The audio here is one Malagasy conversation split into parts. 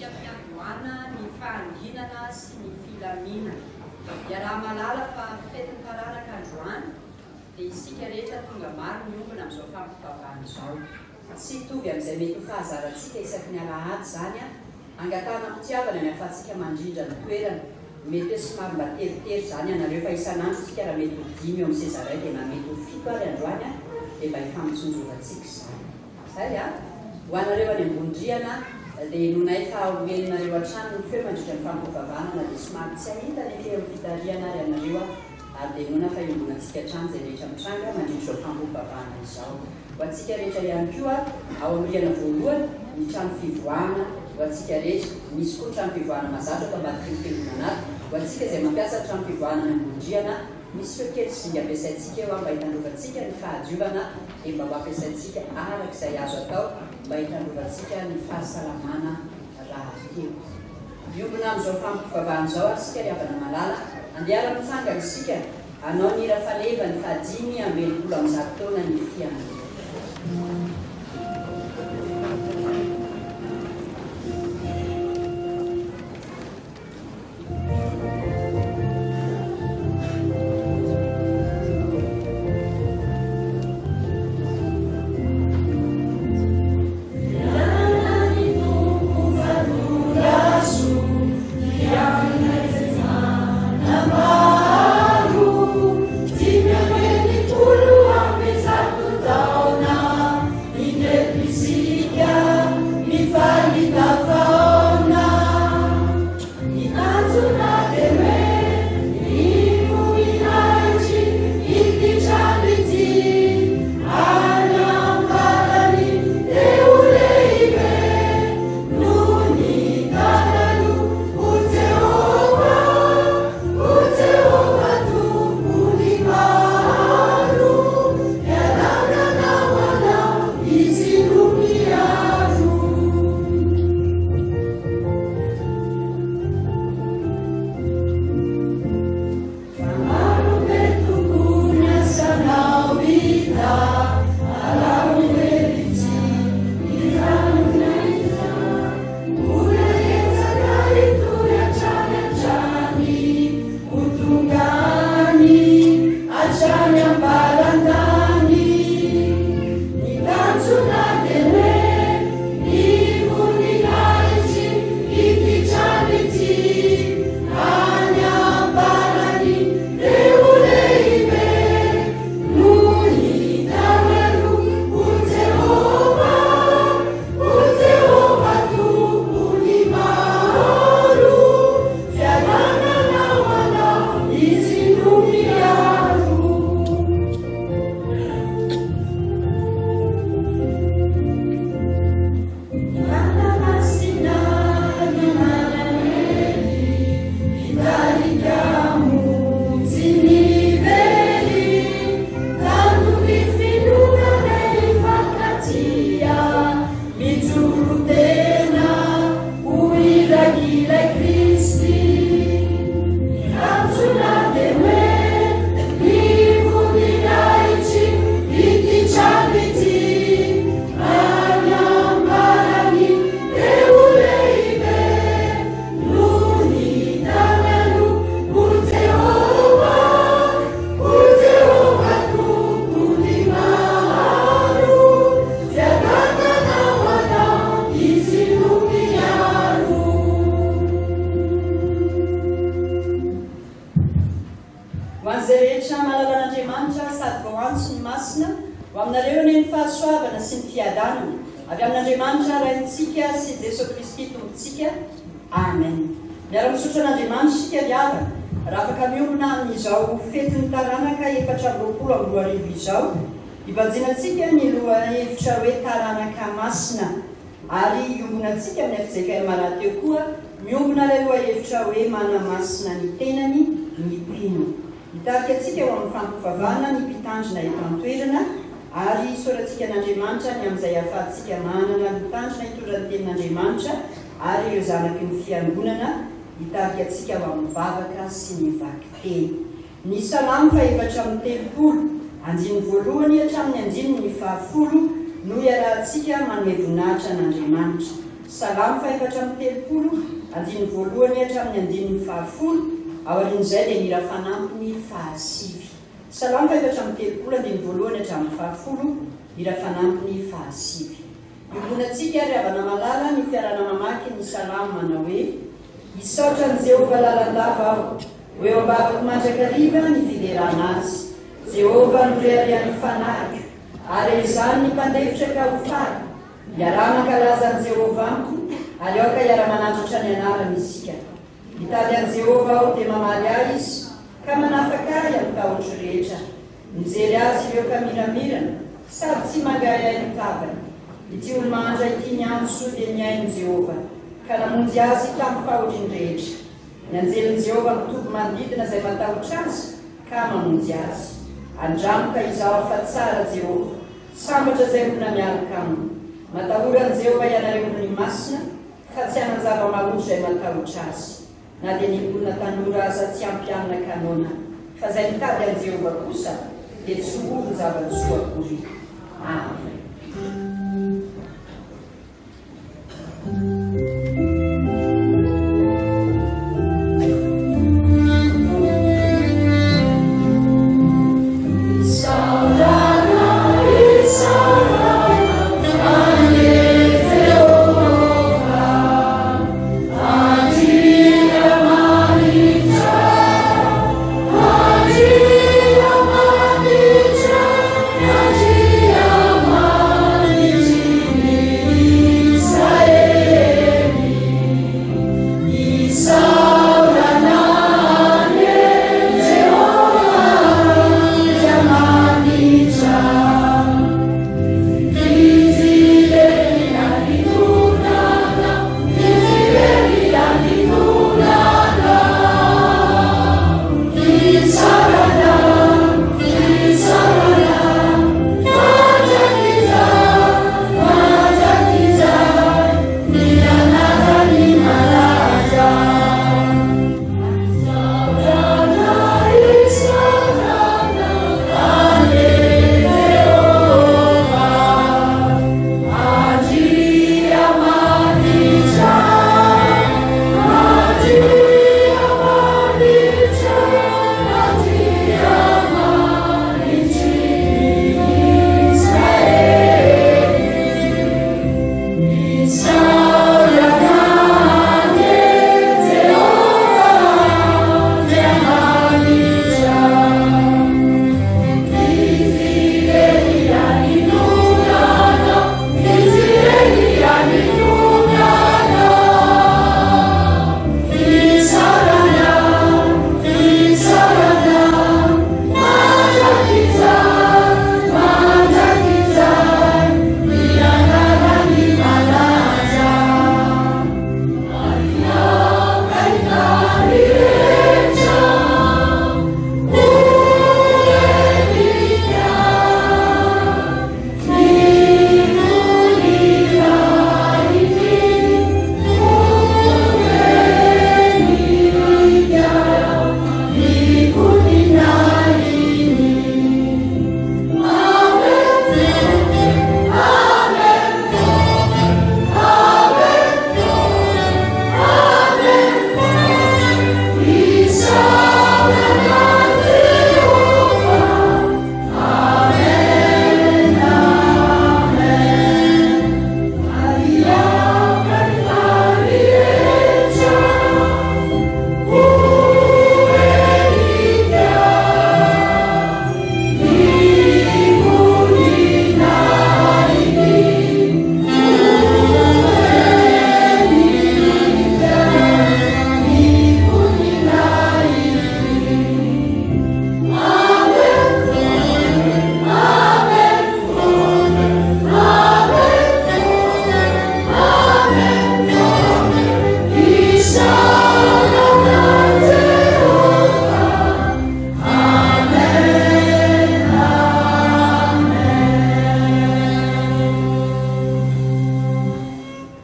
aty am-piandohana ny fahanginana sy ny filaminana. Iaraha-mahalala fa fetin'ny taranaka androany dia isika rehetra tonga maro miombona amin'izao fampivavahana izao. Tsy hitovy amin'izay mety ho fahazarantsika isaky ny alahady izany an! Angatahana am-pitiavana ny ahafahantsika mandrindra ny toerana. Mety hoe somary mba teritery izany ianareo fa isan'andro isika raha mety ho dimy eo amin'ny seza iray dia na mety ho fito ary androany an, dia mba hifampitsinjovantsika izany. Izay an! Ho anareo any ambony rihana dia henoinay fa ho henonareo hatrany ny feo mandritra ny fampivavahana na dia somary tsy hahita ny ety amin'ny fitarihana ary ianareo an, ary dia henoina fa iombonantsika hatrany izay rehetra mitranga mandritra izao fampivavahana izao. Ho antsika rehetra ihany koa, ao amin'ny rihana voalohany, ny trano fivoahana ho antsika rehetra. Misy koa ny trano fivoahana mazatra ato ambadiky ny fiangonana ato. Ho antsika izay mampiasa ny trano fivoahana any ambony rihana, misy feo kely sy zinga ampiasaintsika eo mba hitandrovantsika ny fahadiovana dia mba ho ampiasaintsika araka izay azo atao mba hitandrovantsika ny fahasalamana rahateo. Miombona amin'izao fampivavahana izao ary isika ry havana malala, andeha ara-mitsangana isika. Hanao ny hira faneva ny faha 165 taona ny Fiangonana. Ho an'izay rehetra mahalala an'Andriamanitra sady voaantso ny masina, ho aminareo anie ny fahasoavana sy ny fiadanana avy amin'Andriamanitra Raintsika sy Jesoa Kristy Tompontsika. Amen. Miara-misaotra an'Andriamanitra isika ry havana raha afaka miombona amin'izao fetin'ny taranaka 2024 izao, hibanjinantsika ny lohahevitra hoe taranaka masina. Ary iombonantsika amin'ny fjkm rahateo koa miombona ilay lohahevitra hoe manamasina ny tenany ny mpino. Hitarika antsika ho amin'ny fampivavahana ny mpitandrina eto an-toerana ary isaorantsika an'Andriamanitra ny amin'izay ahafahantsika manana mpitandrina hitondra ny tenin'Andriamanitra ary ireo zanaky ny fiangonana hitarika antsika ho amin'ny vavaka sy ny vakiteny. Ny Salamo faha-34, andininy voalohany hatramin'ny andininy fahafolo no iarahantsika manome voninahitra an'Andriamanitra. Salamo faha-34, andininy voalohany hatramin'ny andininy fahafolo, aorian'izay dia ny hira fanampiny fahasivy. Salamo faha-34, andininy voalohany hatramin'ny fahafolo, hira fanampiny fahasivy. Iombonantsika ry havana malala ny fiarahana mamaky ny salamo manao hoe, Hisaotra an'i Jehovah lalandava aho, ho eo am-bavako mandrakariva ny fiderana azy. Jehovah no reharehan'ny fanahiko, ary izany ny mpandefitra ka ho faly. Hiaraha-mankalaza an'i Jehovah amiko, ary aoka hiara-manandratra ny anarany isika. Mitady an'i Jehovah aho, dia mamaly ahy izy, ka manafaka ahy amin'ny tahotro rehetra. Mijery azy ireo ka miramirana, sady tsy mangahiahy ny tavany. Ity olo-mahantra ity niantso dia nihaino Jehovah, ka namonjy azy tamin'ny fahoriany rehetra. Ny anjelin'i Jehovah mitoby manodidina izay matahotra azy, ka mamonjy azy. Andramo ka izaho fa tsara Jehovah, sambatra izay olona mialoka aminy. Matahora an'i Jehovah ianareo olony masina, fa tsy hanan-java-mahory izay matahotra azy. Na dia ny olona tanora aza tsy ampy hanina ka noana, fa izay mitady an'i Jehovah kosa dia tsy ho orin-java-tsoa akory. Amen.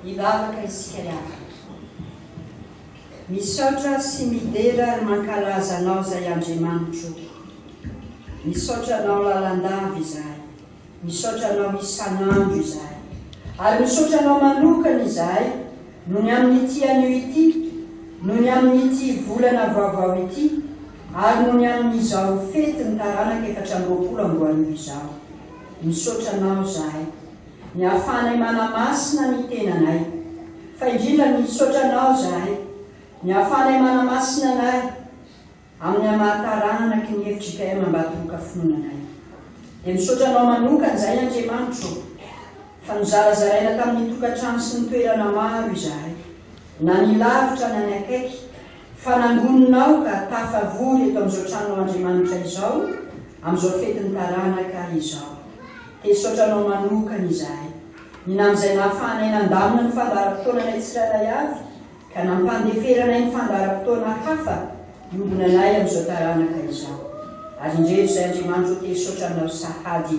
Hivavaka isika ry havana. Misaotra sy midera ary mankalaza Anao izay Andriamanitro. Misaotra Anao lalandava izahay. Misaotra Anao isan'andro izahay. Ary misaotra Anao manokana izahay noho ny amin'ity anio ity, noho ny amin'ity volana vaovao ity, ary noho ny amin'izao fetin'ny taranaka 2024 izao. Misaotra Anao izahay, ny ahafahanay manamasina ny tenanay. Fa indrindra misaotra Anao izahay, ny ahafahanay manamasina anay, Amin'ny amaha taranaky ny fjkm Ambatoroka finoana anay. Dia misaotra anao manokana izahay Andriamanitra ô, fa nozarazaraina tamin'ny tokantrano sy ny toerana maro izahay, na ny lavitra na ny akaiky, fa nangoninao ka tafavory eto amin'izao tranonao Andriamanitra izao, amin'izao fetin'ny taranaka izao. Te hisaotra anao manokana izahay, ny namin'izay nahafahanay nandamina ny fandaharam-potoananay tsirairay avy, Ka nampandeferanay ny fandaharam-potoana hafa iombonanay amin'izao taranaka izao. Ary indreto izay Andriamanitro te hisaotra Anao sahady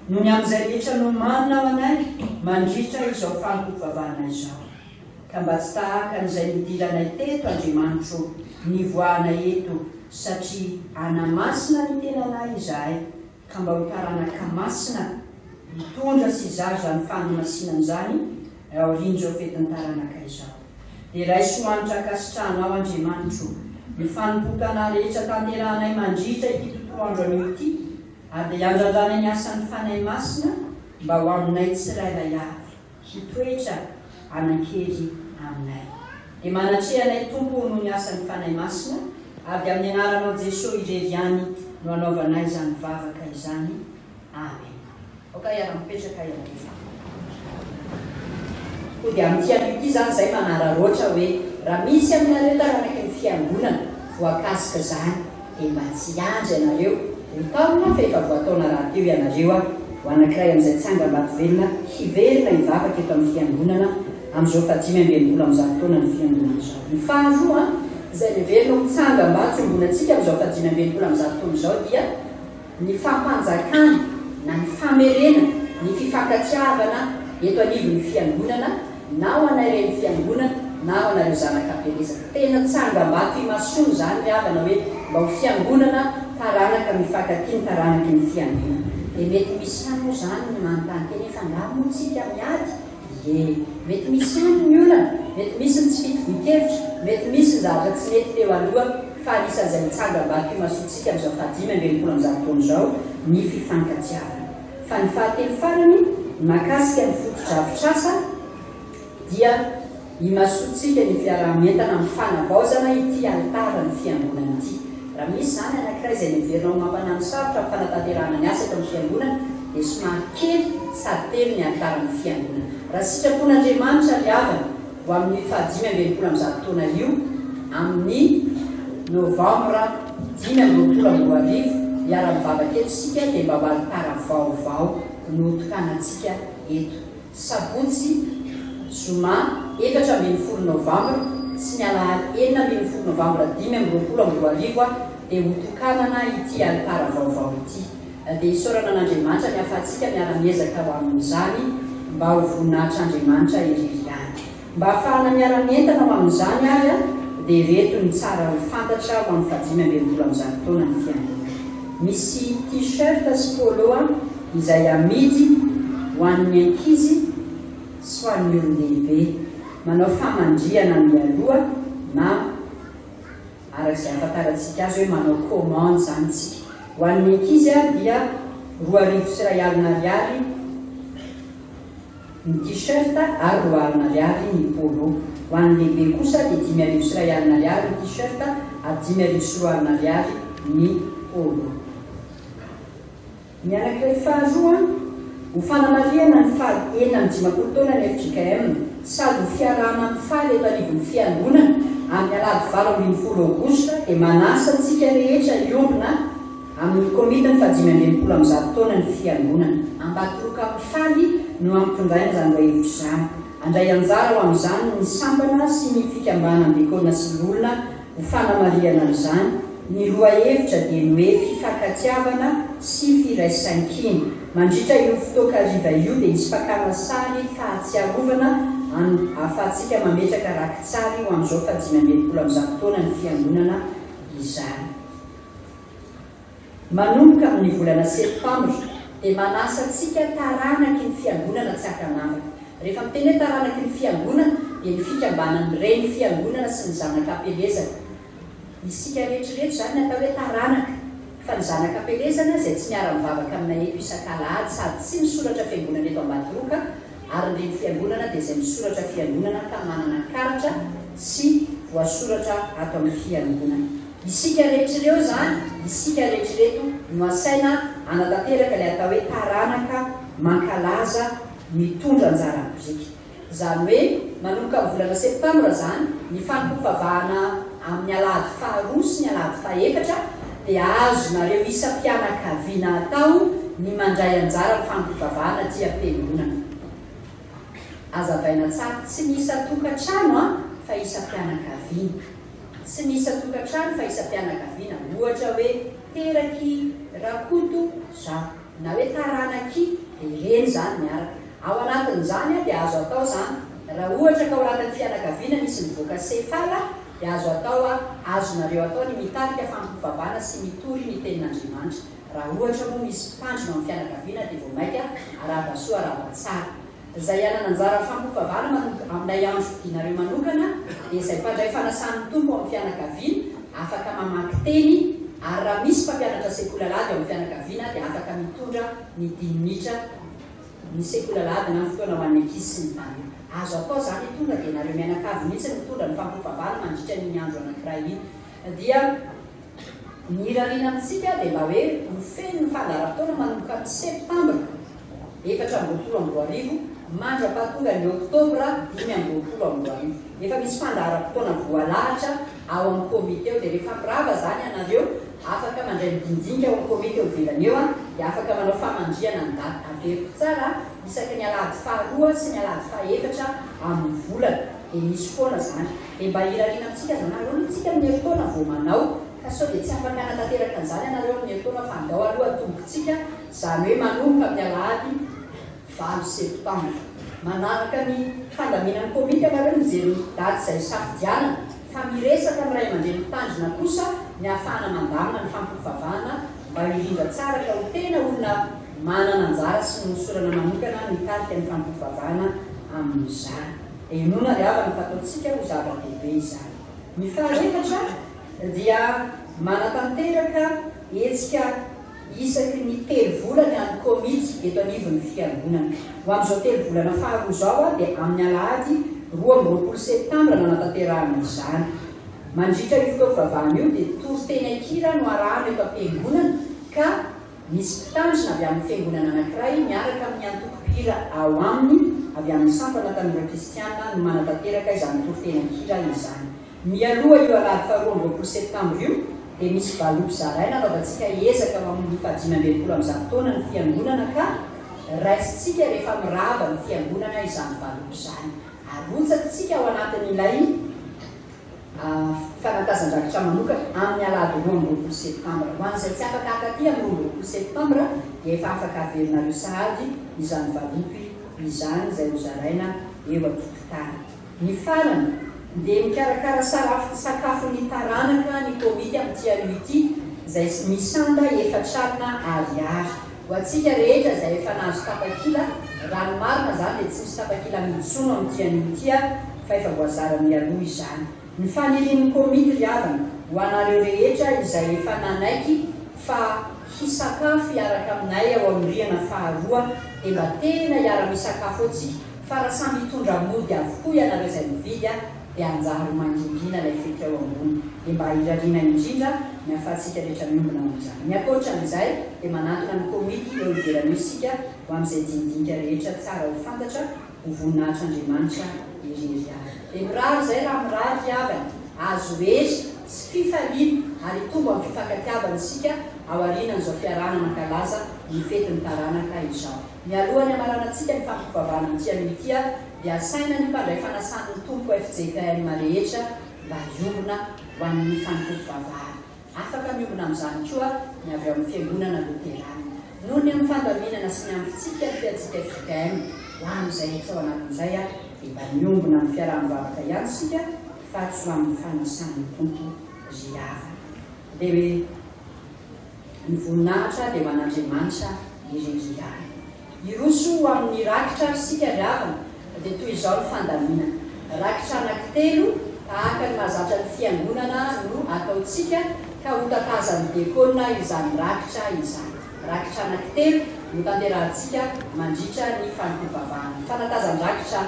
noho ny amin'izay rehetra nomaninao anay mandritra izao fanompoam-pivavahana izao. Ka mba tsy tahaka an'izay nidiranay teto Andriamanitro nivoahanay eto satria hanamasina ny tenanay izahay ka mba ho taranaka masina hitondra sy hizara izany fahamasinana izany aorian'izao fetin'ny taranaka izao. Dia raiso ho hanitra ankasitrahanao, Andriamanitro, ny fanompoam-panahy rehetra tanterahanay mandritra ity tontolo andro anio ity, ary dia hiandrandranay ny asan'ny Fanahy Masina mba ho aminay tsirairay avy. Hitoetra hanan-kery aminay. Dia manatreha anay Tompo o noho ny asan'ny Fanahy Masina ary dia amin'ny anaranao Jeso irery ihany no anaovanay izany vavaka izany. Amen. Aoka hiara-mipetraka ianareo. Koa dia amin'ity anio ity izany izay manararaotra hoe raha misy aminareo taranaky ny fiangonana voakasika izany dia mba tsy hiandry ianareo ho taona fa efa voataona rahateo ianareo aho ho anankiray amin'izay tsangambato velona hiverina hivavaka eto amin'ny fiangonana amin'izao faha-165 taonan'ny fiangonana izao. Ny faharoa izay heverina ho tsangambato iombonantsika amin'izao faha-165 taona izao dia ny fampanjakana na ny famerena ny fifankatiavana eto anivon'ny fiangonana na ho anay reny fiangonana na ho anareo zanaka am-pielezana. Tena tsangambato imasoana izany ry havana hoe mba ho fiangonana taranaka mifankatia ny taranaky ny fiangonana. Dia mety misy ihany moa izany ny manontany tena hoe fa angaha moa tsika miady? Ie. Mety misy ihany ny olana, mety misy ny tsy fitovian-kevitra, mety misy ny zavatra tsy nety teo aloha fa anisan'izay mitsangambato imasoantsika amin'izao fahadimy amby 160 taona izao ny fifankatiavana. Fa ny fahatelo farany, ny mahakasika ny fotodrafitrasa dia imasoantsika ny fiaraha-mientana amin'ny fanavaozana ity alitaran'ny Fiangonana ity. Raha misy izany anankiray izay neverina ho mampanano sarotra amin'ny fanatanterahana ny asa eto amin'ny Fiangonana dia somary kely sady tery ny alitaran'ny Fiangonana. Raha sitrapon'Andriamanitra ry havana, ho amin'ny fahadimy amby 160 taona io, amin'ny Novambra 2025, hiara-mivavaka eto isika dia mba ho alitara vaovao no hotokanantsika eto. Sabotsy, Zoma 14 Novambra sy ny Alahady 16 Novambra 2025 dia hotokanana ity alitara vaovao ity. Dia isaorana an'Andriamanitra ny ahafahantsika miara-miezaka ho amin'izany mba ho voninahitr'Andriamanitra irery ihany. Mba hahafahana miara-mientana ho amin'izany ary dia ireto ny tsara ho fantatra ho amin'ny fahadimy amby 160 taona ny Fiangonana. Misy T-shirt sy polo izay amidy ho an'ny ankizy sy ho an'ny olon-dehibe. Manao famandrihana mialoha na araka izay ahafantarantsika azy hoe manao commande izany isika. Ho an'ny ankizy dia 1002 ariary ny t-shirt ary 20 ariary ny polo. Ho an'ny lehibe kosa dia 1051 ariary ny t-shirt ary 2005 ariary ny polo. Ny anankiray faharoa, ho fanamarihana ny faha 56 taona ny fjkm sady ho fiarahana mifaly eto anivon'ny fiangonana amin'ny alahady 18 aogositra dia manasa antsika rehetra hiombona Amin'ny komitin'ny faha-165 taona ny Fiangonana. Ambatoroka mifaly no ampitondraina izany lohahevitra izany. Handray anjara ho amin'izany ny sampana sy ny fikambanan-dekona sy loholona ho fanamarihana an'izany. Ny lohahevitra dia ny hoe fifankatiavana sy firaisankina. Mandritra io fotoan-kariva io dia hisy fakana sary fahatsiarovana an ahafahantsika mametraka rakitsary ho amin'izao faha-165 taona ny Fiangonana izany. Manomboka amin'ny volana septambra dia manasa antsika taranaky ny fiangonana tsy ankanavaka. Rehefa miteny hoe taranaky ny Fiangonana dia ny fikambanan'ny Reny Fiangonana sy ny zanaka am-pielezana. Isika rehetra ireto izany ny atao hoe taranaka, fa ny zanaka am-pielezana izay tsy miara-mivavaka aminay eto isak'alahady sady tsy misoratra fiangonana eto Ambatoroka ary ny Reny Fiangonana dia izay misoratra fiangonana ka manana karatra sy voasoratra ato amin'ny fiangonana. Isika rehetra ireo izany, isika rehetra ireto no asaina hanatanteraka ilay atao hoe taranaka mankalaza mitondra anjara biriky. Izany hoe manomboka amin'ny volana septambra izany, ny fanompoam-pivavahana amin'ny alahady faharoa sy ny alahady fahefatra dia azonareo isam-pianakaviana atao ny mandray anjara amin'ny fanompoam-pivavahana aty am-piangonana. Hazavaina tsara, tsy ny isan-tokantrano an, fa isam-pianakaviana. Tsy ny isan-tokantrano fa isam-pianakaviana. Ohatra hoe terak'i Rakoto zaho. Na hoe taranak'i, dia ireny izany miaraka. Ao anatin'izany dia azo atao izany, raha ohatra ka ao anatin'ny fianakaviana misy mivoaka sefala, dia azo atao, azonareo atao ny mitarika fampivavana sy mitory ny tenin'Andriamanitra. Raha ohatra moa misy mpitandrina ao amin'ny fianakaviana dia vao maika arahaba soa arahaba tsara. Izay hanana anjara fampivavana manomboka amin'ilay andro fidinareo manokana dia izay mpandray fanasan'ny Tompo ao amin'ny fianakaviana afaka mamaky teny ary raha misy mpampianatra sekoly alahady ao amin'ny fianakaviana dia afaka mitondra ny dininitra ny sekoly alahady na ny fotoana ho an'ny ankizy sy ny tanora. Azo atao izany tonga dia nareo mianakavy mihitsy no mitondra ny fampivavana mandritra an'iny andro anankiray iny. Dia Ny irariana amintsika dia mba hoe ho feno ny fandaharam-potoana manomboka amin'ny septambra 2024 mandra-pahatonga ny oktobra 2025. Efa misy fandaharam-potoana voalahatra ao amin'ny komity ao dia rehefa mirava izany ianareo afaka mandray midinidinika ao amin'ny komity eo ivelany eo dia afaka manao famandrihana ny daty. Averiko tsara, isaky ny alahady faharoa sy ny alahady fahaefatra amin'ny volana dia misy foana izany. Dia mba irariana amintsika zany aleo aloha tsika amin'ny herintaona vao manao ka sao dia tsy afaka hanatanteraka an'izany ianareo amin'ny herintaona fa andao aloha atombokintsika izany hoe manomboka amin'ny alahady valo septambra. Manaraka ny fandaminan'ny komity ianareo mijery ny daty izay hisafidianana fa miresaka amin'ny ray aman-dreny mpitandrina kosa ny ahafahana mandamina ny fampivavahana mba hirindra tsara ka ho tena olona manana anjara sy nohosorana manokana no hitarika ny fampivavahana amin'izany. Henoina ry havana fa ataontsika ho zava-dehibe izany. Ny fahaefatra dia manatanteraka hetsika isaky ny telo volana ny komity eto anivon'ny fiangonana. Ho amin'izao telo volana faharoa izao dia amin'ny alahady 22 septambra no anatanterahana izany. Mandritra io fotoam-pivavahana io dia toriteny an-kira no arahana eto am-piangonana ka Misy mpitandrina avy amin'ny fiangonana anankiray miaraka amin'ny antoko mpihira ao aminy avy amin'ny sampana Tanora Kristiana no manatanteraka izany toriteny an-kira izany. Mialoha io alahady faha 22 septambra io dia misy valopy zaraina anaovantsika ezaka ho amin'ny faha 165 taona ny fiangonana ka raisintsika rehefa mirava ny fiangonana izany valopy izany. Arotsakintsika ao anatin'ilay. Fanantazan-drakitra manokana amin'ny alahady 22 septambra. Ho an'izay tsy afaka haka aty amin'ny 22 septambra dia efa afaka averinareo sahady izany valopy izany izay hozaraina eo an-tokotany. Ny farany dia mikarakara sakafon'ny taranaka ny komity amin'ity anio ity izay misanda efatr'alina ariary. Ho antsika rehetra izay efa nahazo tapakila, raha ny marina izany dia tsy misy tapakila amidy intsony amin'ity anio ity fa efa voazara mialoha izany. Ny fanirian'ny komity ry havana, ho anareo rehetra izay efa nanaiky fa hisakafo hiaraka aminay ao amin'ny rihana faharoa dia mba tena hiara-misakafo eo tsika fa raha samy hitondra mody avokoa ianareo izay mividy dia hanjary ho mangingina ilay fety ao ambony. Dia mba irariana indrindra ny ahafahantsika rehetra miombona amin'izany. Ny ankoatra an'izay dia manantona ny komity eo ivelany eo isika ho amin'izay dinidinika rehetra tsara ho fantatra ho voninahitr'Andriamanitra irery ihany. Dia mirary izay raha mirary ry havana, azo hery sy fifaliana ary hitombo amin'ny fifankatiavana isika aorianan'izao fiarahana mankalaza ny fetin'ny taranaka izao. Mialoha ny hamaranantsika ny fampivavahana amin'ity anio ity dia asaina ny mpandray fanasan'ny Tompo fjkm rehetra mba hiombona ho an'ny fanompoam-pivavahana. Afaka miombona amin'izany koa ny avy ao amin'ny Fiangonana Loterana. Noho ny amin'ny fandaminana sy ny amin'ny fitsipika ny fiantsika fjkm ho amin'izay rehetra ao anatin'izay dia mba miombona amin'ny fiaraha-mivavaka ihany isika fa tsy ho amin'ny fanasan'ny Tompo ry havana. Dia hoe ny voninahitra dia ho an'Andriamanitra irery ihany. Hiroso ho amin'ny rakitra ary isika ry havana. Dia toy izao ny fandaminana. Rakitra anankitelo, tahaka ny mahazatra ny Fiangonana no ataontsika, ka hotatazan'ny diakona izany rakitra izany. Rakitra anankitelo no tanterahantsika mandritra ny fanompoam-pivavahana. Ny fanatazan-drakitra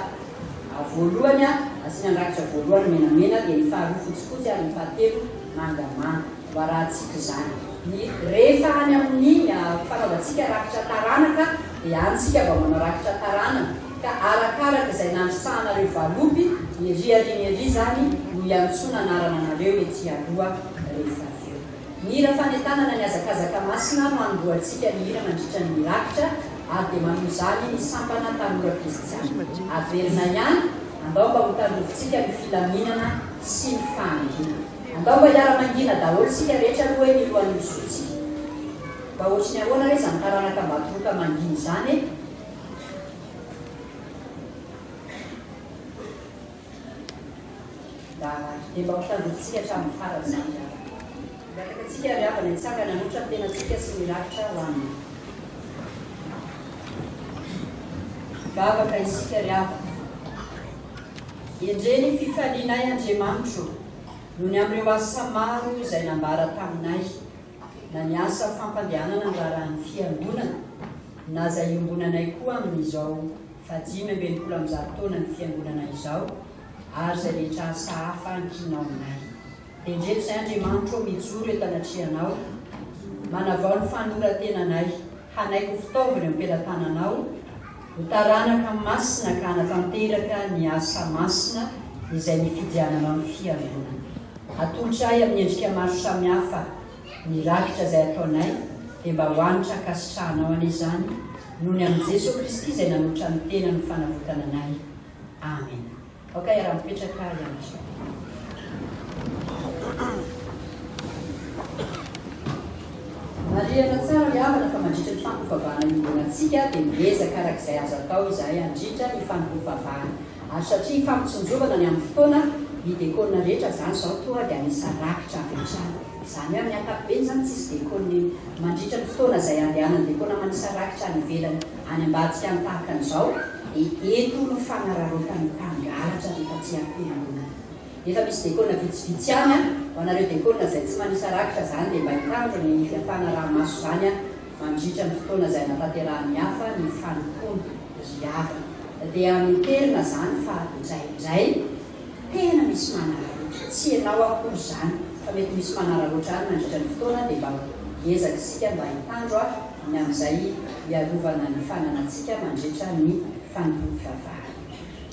voalohany, asiana ny rakitra voalohany menamena, dia ny faharoa fotsifotsy ary ny fahatelo mangamanga. Ho arahantsika izany. Ny rehefa any amin'ny fanaovantsika rakitra taranaka dia any isika vao manao rakitra taranana ka arakaraka izay nandrosahanareo valopy ery aoriana ery izany no iantsoana anarana anareo ety aloha rehefa avy eo. Ny hira fanentanana ny hazakazaka masina no hanombohantsika ny hira mandritra ny rakitra ary dia manohy izany ny sampana tanora kristiana. Averina ihany, andao mba hotandrovintsika ny filaminana sy ny fahanginana. Andao mba hiara-mangina daholo isika rehetra aloha hoe ny lohan'ny zotsika. Mba ohatry ny ahoana re izany taranaka Ambatoroka mangina izany e? Mba dia mba ho tandrovintsika hatramin'ny farany izany ry havana. Mangataka antsika ry havana hitsangana hanotra ny tenantsika sy ny rakitra ho an'ny. Vavaka isika ry havana. Endrey ny fifalianay Andriamanitro noho ny amin'ireo asa maro izay nambara taminay, na ny asa fampandehanana ny raharahan'ny Fiangonana, na izay iombonanay koa amin'izao faha-165 taonan'ny Fiangonana izao, ary izay rehetra asa hafa ankinao aminay. Endrey izay Andriamanitro ô mijoro eto anatrehanao, manavao ny fanoloran-tenanay, hanaiky ho fitaovana eo am-pelatananao, ho taranaka masina ka hanatanteraka ny asa masina izay nifidiananao ny Fiangonana. Atolotra ahy amin'ny endrika maro samihafa ny rakitra izay ataonay, dia mba ho hanitra ankasitrahanao anie izany, noho ny amin'i Jesoa Kristy izay nanolotra ny tenany ho fanavotana anay. Amena. Aoka hiara-mipetraka ianareo. Marihana tsara ry havana fa mandritra ny fanompoam-pivavahana iombonantsika dia miezaka araka izay azo atao izahay handritra ny fanompoam-pivavahana. Ary satria ifampitsinjovana ny amin'ny fotoana, ny dekôna rehetra izany izao tonga dia hanisa rakitra avy hatrany. Izany hoe amin'ny ankapobeny izany tsisy dekôna mandritra ny fotoana izay andehanan'ny dekôna manisa rakitra any ivelany any ambadika any tahaka an'izao, Dia eto no fanararaotan'ny mpangalatra rehefa tsy am-piangonana. Efa misy dekona vitsivitsy ihany an! Ho anareo dekona izay tsy manisa rakitra izany dia mba hitandro ny fanaraha-maso izany an! Mandritra ny fotoana izay anatanterahan'ny hafa ny fanompoana ry havana. Dia miterina izany fa indraindray tena misy manararaotra. Tsy ianao akory izany fa mety misy manararaotra any mandritra ny fotoana dia mba hiezaka isika mba hitandro an! ny amin'izay hiarovana ny fananantsika mandritra ny fanompoam-pivavahana.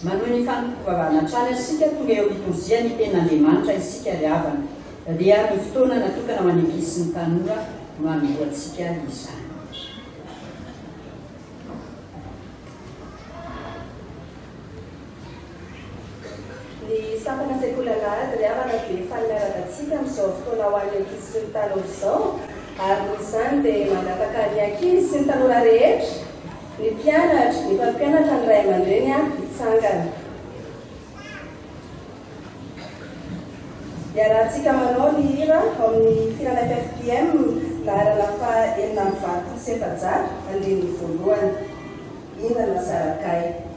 Manohy ny fanompoam-pivavahana hatrany ary isika, tonga eo amin'ny litorjia ny Tenin'Andriamanitra isika ry havana, dia ny fotoana natokana ho an'ny ankizy sy ny tanora no hanombohantsika izany. Ny sampana Sekoly Alahady ry havana dia faly miarahaba antsika amin'izao fotoana ho an'ny ankizy sy ny tanora izao ary noho izany dia mangataka ny ankizy sy ny tanora rehetra, ny mpianatra, ny mpampianatra, ny ray aman-dreny hitsangana. Iarahantsika manao ny hira ao amin'ny firana ffpm laharana faha 486 andininy voalohany. Inona no asarakay?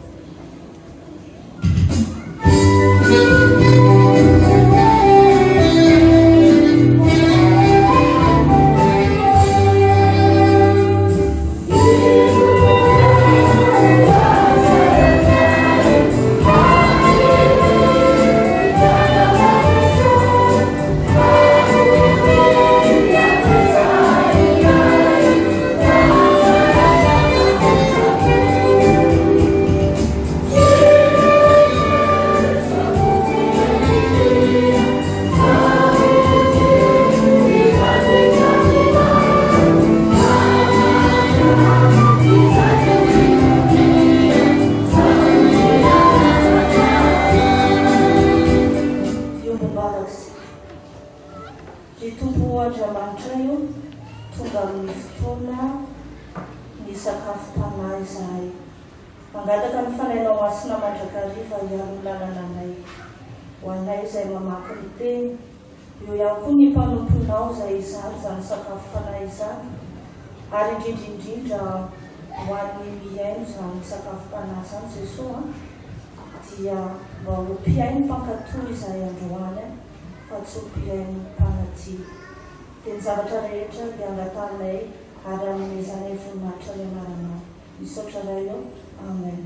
Iombom-bavaka isika. Ry Tompo Andriamanitray o, tonga amin'ny fotoana ny sakafom-panahy izahay. Mangataka ny Fanahinao Masina mandrakariva hiaro ny lalana anay. Ho anay izay mamaky ny Teny, eo ihany koa ny mpanomponao izay hizara izany sakafom-panahy izany, ary indrindra indrindra ho an'ny mihaino izany sakafom-panahy izany Jesoa a. Dia mba ho mpihaino mpankatò izahay androany fa tsy ho mpihaino mpanadio. Dia ny zavatra rehetra dia angatahanay ary anomezanay voninahitra ny anaranao. Misaotra Ray ô. Amen.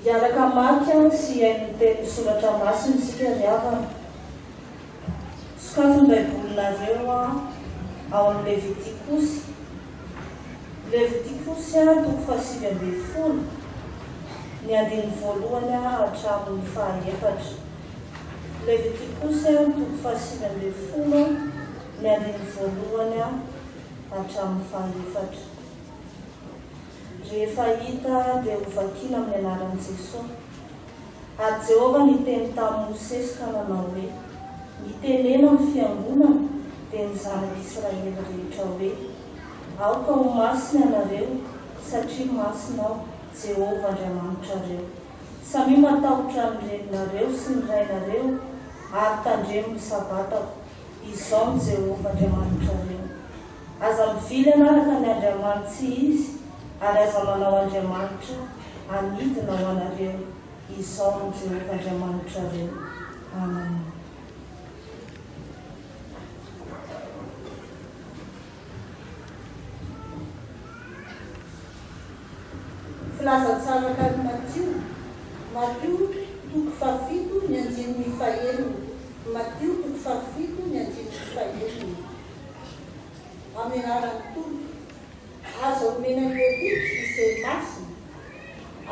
Hiaraka hamaky sy hihaino ny tenin'ny Soratra Masina isika ry havana. Sokafy ny Baibolinareo ao amin'ny Levitikosy. Levitikosy toko fahasivy ambin'ny folo, ny andininy voalohany hatramin'ny fahaefatra. Levitikosy toko fahasivy ambin'ny folo, ny andininy voalohany hatramin'ny fahaefatra. Rehefa hita dia hovakina amin'ny anaran'i Jesoa. Ary Jehovah niteny tamin'i Mosesy ka nanao hoe, Mitenena amin'ny fiangonana, dia ny zanak'Israely rehetra hoe, Aoka ho masina ianareo, satria masina Aho, Jehovah Andriamanitrareo. Samia matahotra ny reninareo sy ny rainareo, ary tandremo ny sabatako. Izaho no Jehovah Andriamanitrareo. Aza mivily hanaraka ny andriamani-tsy izy, ary aza manao andriamanitra anidina ho anareo. Izaho no Jehovah Andriamanitrareo. Amen. Filazantsara araka an'i Matio, Matio toko fahafito ny andininy fahenina, Matio toko fahafito ny andininy fahenina. Amin'ny anaran'ny Tompo. Aza omena ny alika izay masina,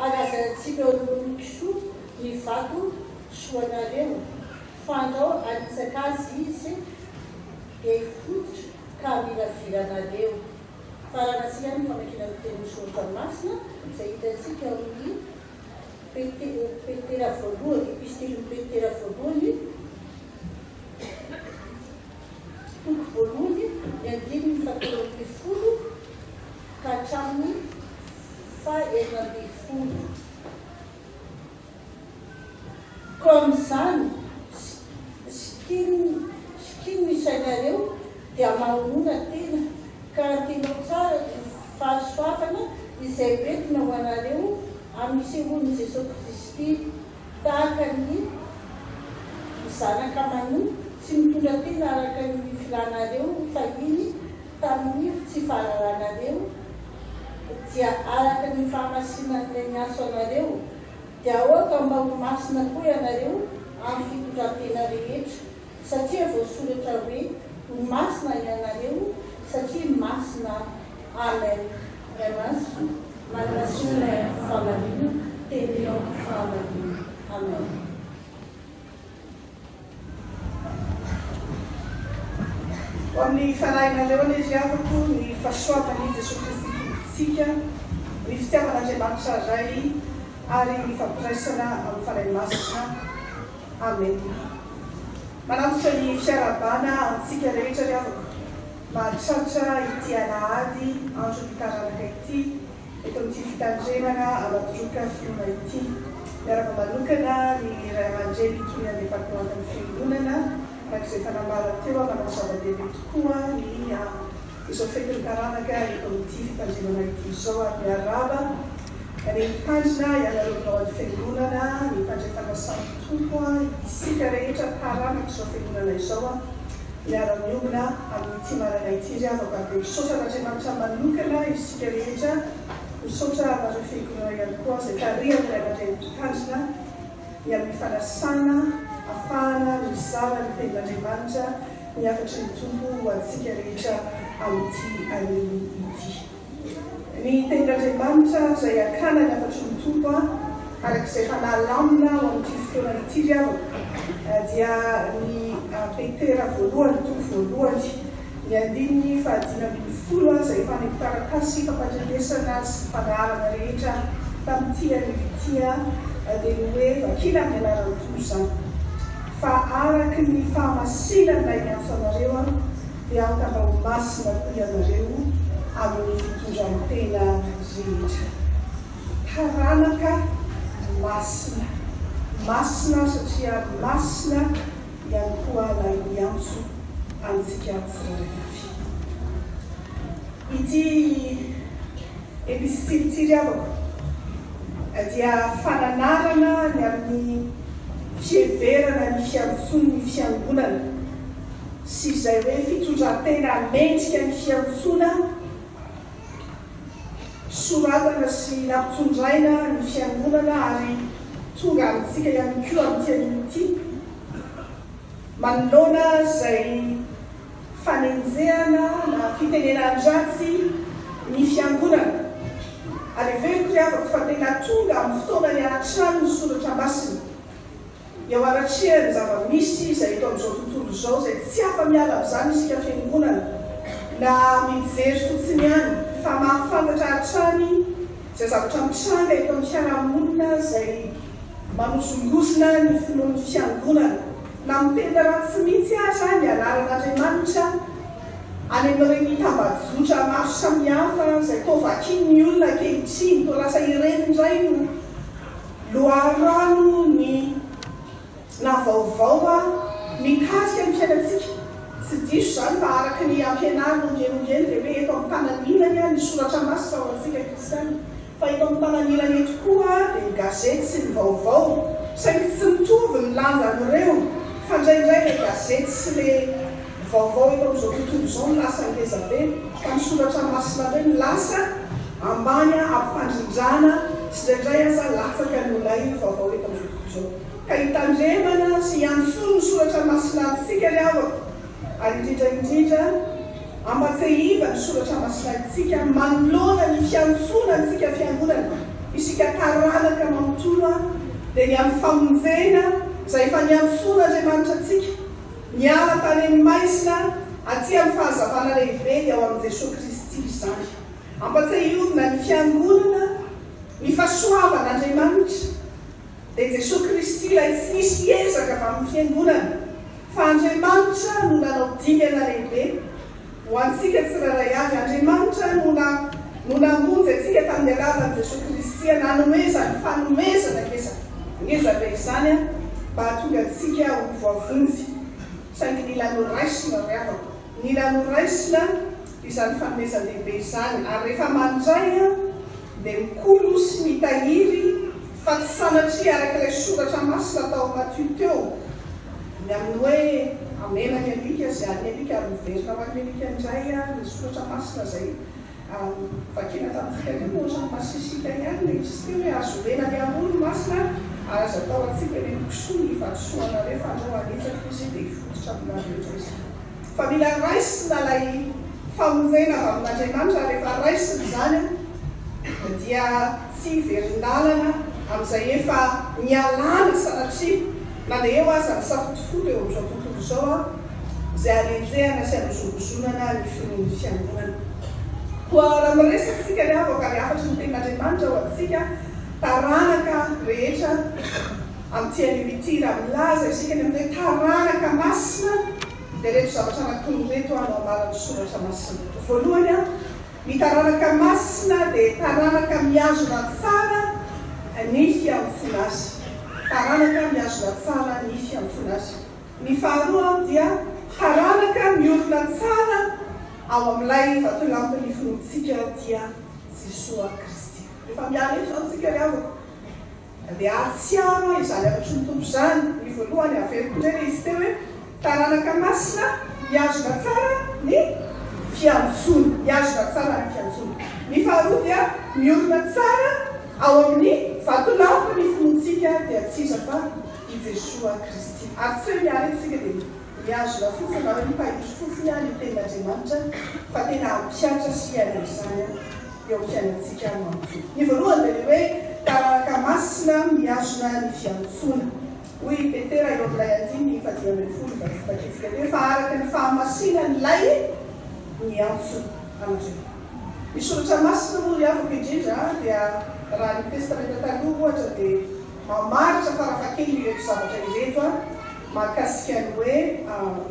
ary aza atsipy eo anoloan'ny kisoa ny vato soanareo, fandrao hanitsaka azy izy dia hifototra ka hamiravira anareo. Faranantsika ny famakiana ny tenin'ny Soratra Masina izay hitantsika ao amin'ny Petera voalohany, Epistilin'i Petera voalohany, toko voalohany, ny andininy fahatelo ambin'ny folo ka hatramin'ny fahenina ambin'ny folo. Koa amin'izany, sikino ny sainareo dia mahonona tena ka antenao tsara ny fahasoavana izay hoentina ho anareo amin'ny fisehoan'i Jesosy Kristy, tahaka ny zanaka manoa tsy mitondra tena araka ny filanareo fahiny tamin'ny tsy fahalalanareo, dia araka ny fahamasinan'Ilay niantso anareo, dia aoka mba ho masina koa ianareo amin'ny fitondran-tena rehetra, satria voasoratra hoe, Ho masina ianareo, satria masina Aho. Amen. Ray masina, manamasina ilay fahamarinana, teninao fahamarinana. Amen. Ho amin'ny fanahinareo anie ry havako ny fahasoavan'i Jesoa Kristy Tompontsika, ny fitiavan'Andriamanitra Ray ary ny fampiraisana amin'ny Fanahy Masina. Amena. Manantitra ny fiarahabana antsika rehetra ry havako mahatratra ity alahady andron'ny taranaka ity eto amin'ity fitandremana Ambatondroka finoana ity. Miarahaba manokana ny ray aman-dreny tonian'ny departemantan'ny fiangonana araka izay efa nambara teo manao zava-dehibe tokoa ny izao fetin'ny taranaka eto amin'ity fitandremana ity izao ary miarahaba ny mpitandrina ianareo mpanao ady fiangonana ny mpandray fanasan'ny Tompo isika rehetra taranak'izao fiangonana izao miara-miombona amin'ity maraina ity ry havako ary dia misaotra an'Andriamanitra manokana isika rehetra misaotra anareo fiangonana ihany koa izay tarihan'ny ray aman-dreny mpitandrina ny amin'ny fanasana afahana mizara ny tenin'Andriamanitra ny hafatry ny Tompo ho antsika rehetra amin'ity anio ity. Ny tenin'Andriamanitra izay hakana ny hafatry ny Tompo araka izay efa nalamina ho amin'ity fotoana ity ry havako dia ny Petera voalohany toko voalohany ny andininy fahadimy ambin'ny folo izay efa any taratasy fampandrenesana sy fandaharana rehetra tamin'ity anio ity dia ny hoe vakina amin'ny anaran'ny Tompo izany fa araka ny fahamasinan'ilay niantso anareo dia aoka mba ho masina koa ianareo amin'ny fitondran-tena rehetra. Taranaka masina. Masina satria masina ihany koa ilay niantso antsika tsirairay avy. Ity epistily ity ry havako. dia fananarana ny amin'ny fiheverana ny fiantsoan'ny fiangonana sy izay hoe fitondran-tena mendrika ny fiantsoana soratana sy nampitondraina ny fiangonana ary tonga amintsika ihany koa amin'ity anio ity manoloana izay fanenjehana na fitenenan-dratsy ny fiangonana. Ary heveriko ry havako fa tena tonga amin'ny fotoanany hatrany ny soratra masina. Eo anatrehan'ny zava-misy izay eto amin'izao tontolo izao izay tsy afa-miala amin'izany isika fiangonana na mijery fotsiny ihany fa mahafantatra hatrany izay zavatra mitranga eto amin'ny fiarahamonina izay manozongozona ny finoan'ny fiangonana na miteny ratsy mihitsy aza ny anaran'Andriamanitra any amin'ireny tambajotra maro samihafa izay toa vakian'ny olona ankehitriny, toa lasa ireny indray no loharano ny na vaovao mikasika ny fiainantsika. Tsy diso izany fa araka ny ampianarina ombieny ombieny dia hoe eto amin'ny tanan'ilany ny soratra masina ho antsika kristiana. Fa eto amin'ny tanan'ilany eto koa dia ny gazety sy ny vaovao, saingy tsy mitovy ny lanjan'ireo, fa indraindray ilay gazety sy ilay vaovao eto amin'izao tontolo izao no lasa ngeza be, fa ny soratra masina indray no lasa ambany ampifandrindrana sy indraindray aza latsaka noho ilay vaovao eto amin'izao tontolo izao. Ka hitandremana sy hiantsoan'ny soratra masina antsika ry havako, ary indrindra indrindra ampatsiahiva ny soratra masina antsika manoloana ny fiantsoana antsika fiangonana, isika taranaka manontolo dia ny amin'ny famonjena izay efa niantsoan'Andriamanitra antsika, niala tany amin'ny maizina aty amin'ny fahazavana lehibe dia ao amin'i Jesoa Kristy izany. Ampatsiahiovina ny fiangonana ny fahasoavan'Andriamanitra. Dia Jesoa Kristy ilay tsy nisy ezaka avy amin'ny Fiangonana, fa Andriamanitra no nanao dingana lehibe ho antsika tsirairay avy. Andriamanitra no na no namonjy antsika tamin'ny alalan'i Jesoa Kristy, nanomezany fanomezana ngeza ngeza be izany mba hahatonga antsika ho voavonjy. Saingy nila noraisina ry havako, nila noraisina izany fanomezan-dehibe izany, ary rehefa mandray dia mikolo sy mitahiry fa tsy sanatria araka ilay soratra masina tao Matio teo ny amin'ny hoe hamela ny alika izay an'ny alika ary miverina ho an'ny alika indray ny soratra masina izay vakiana tamintsika teo moa ohatran'ny masisika ihany ilay izy teo hoe azo omena ny amoa ny masina ary aza atao antsika eny amin'ny kisoa ny vatosoanareo fa andrao hanitsaka izy dia hifototra aminareo indray izany. Fa mila raisina ilay famonjena avy amin'Andriamanitra ary rehefa raisina izany dia tsy hiverin-dalana amin'izay efa nialana sanatria na dia eo aza ny safotofoto eo amin'izao tontolo izao izay hanenjehana sy hanozongozonana ny finoan'ny Fiangonana. Koa raha miresaka isika ry havako ary hafatry ny Tenin'Andriamanitra ho antsika taranaka rehetra amin'ity anio ity raha milaza isika ny amin'ny hoe taranaka masina dia ireto zavatra anankiroa ireto no ambaran'ny Soratra Masina. Voalohany, ny taranaka masina dia taranaka mihazona tsara ny fiantsoana azy. Taranaka mihazona tsara ny fiantsoana azy. Ny faharoa dia taranaka miorina tsara ao amin'ilay vatolampin'ny finoantsika dia Jesoa Kristy. Rehefa miala eto izany isika ry havako, Dia hahatsiaro aho izany hafatry ny Tompo izany. Ny voalohany, averiko indray ilay izy teo hoe, taranaka masina mihazona tsara ny fiantsoana. Mihazona tsara ny fiantsoana. Ny faharoa dia miorina tsara ao amin'ny vatolampy ny finoantsika dia tsy iza fa i Jesoa Kristy. Ary tsy hoe miala eto isika dia mihazona fotsiny na hoe mitahiry fotsiny ny tenin'Andriamanitra fa tena hampihatra sy hiaina izany. eo amin'ny fiainantsika manontolo. Ny voalohany dia ny hoe taranaka masina mihazona ny fiantsoana. Hoy i Petera eo amin'ilay andininy faha-15 vakintsika teo fa araka ny fahamasinan'ilay niantso anareo. Ny soratra masina moa ry havako indrindra dia raha ny Testamenta Taloha ohatra dia mamaritra farafahakeliny ireto zavatra ireto mahakasika ny hoe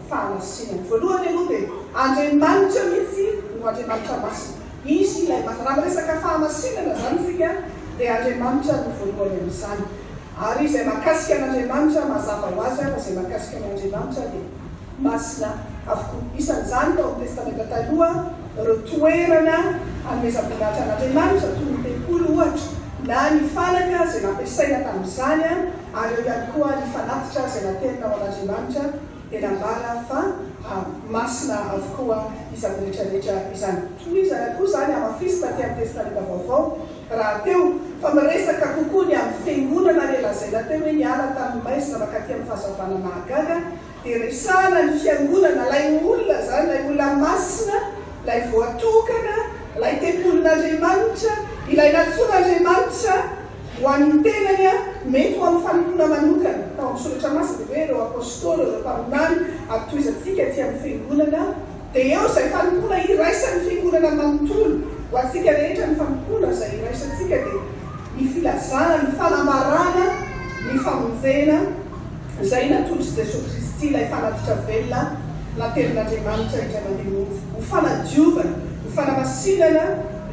fahamasinana. Voalohany aloha dia Andriamanitra mihitsy no Andriamanitra masina. Izy ilay masina. Raha miresaka fahamasinana izany isika dia Andriamanitra no voalohany amin'izany. Ary izay mahakasika an'Andriamanitra, mazava ho azy fa izay mahakasika an'Andriamanitra dia masina avokoa. Isan'izany tao amin'ny Testamenta Taloha ireo toerana hanomezam-boninahitra an'Andriamanitra toy ny tempoly ohatra. na ny fanaka izay nampiasaina tamin'izany ary eo ihany koa ny fanatitra izay naterina ho an'Andriamanitra dia nambara fa masina avokoa izany rehetra rehetra izany. Tohizana koa izany hamafisina aty amin'ny Testamenta Vaovao rahateo fa miresaka kokoa ny amin'ny Fiangonana ilay lazaina teo hoe niala tamin'ny maizina mankaty amin'ny fahazavana mahagaga dia resahana ny Fiangonana, ilay olona izany, ilay olona masina, ilay voatokana, ilay tempolin'Andriamanitra, ilay nantsoin'Andriamanitra ho an'ny tenany, mety ho amin'ny fanompoana manokana. Tao amin'ny Soratra Masina dia hoe ireo Apostoly, ireo mpaminany, ary tohizantsika aty amin'ny Fiangonana, dia eo izay fanompoana iraisan'ny Fiangonana manontolo. Ho antsika rehetra ny fanompoana izay iraisantsika dia ny filazana, ny fanambarana ny famonjena. Izay natolotr'i Jesoa Kristy ilay fanatitra velona naterin'Andriamanitra indray mandeha monja, ho fanadiovana, ho fanamasinana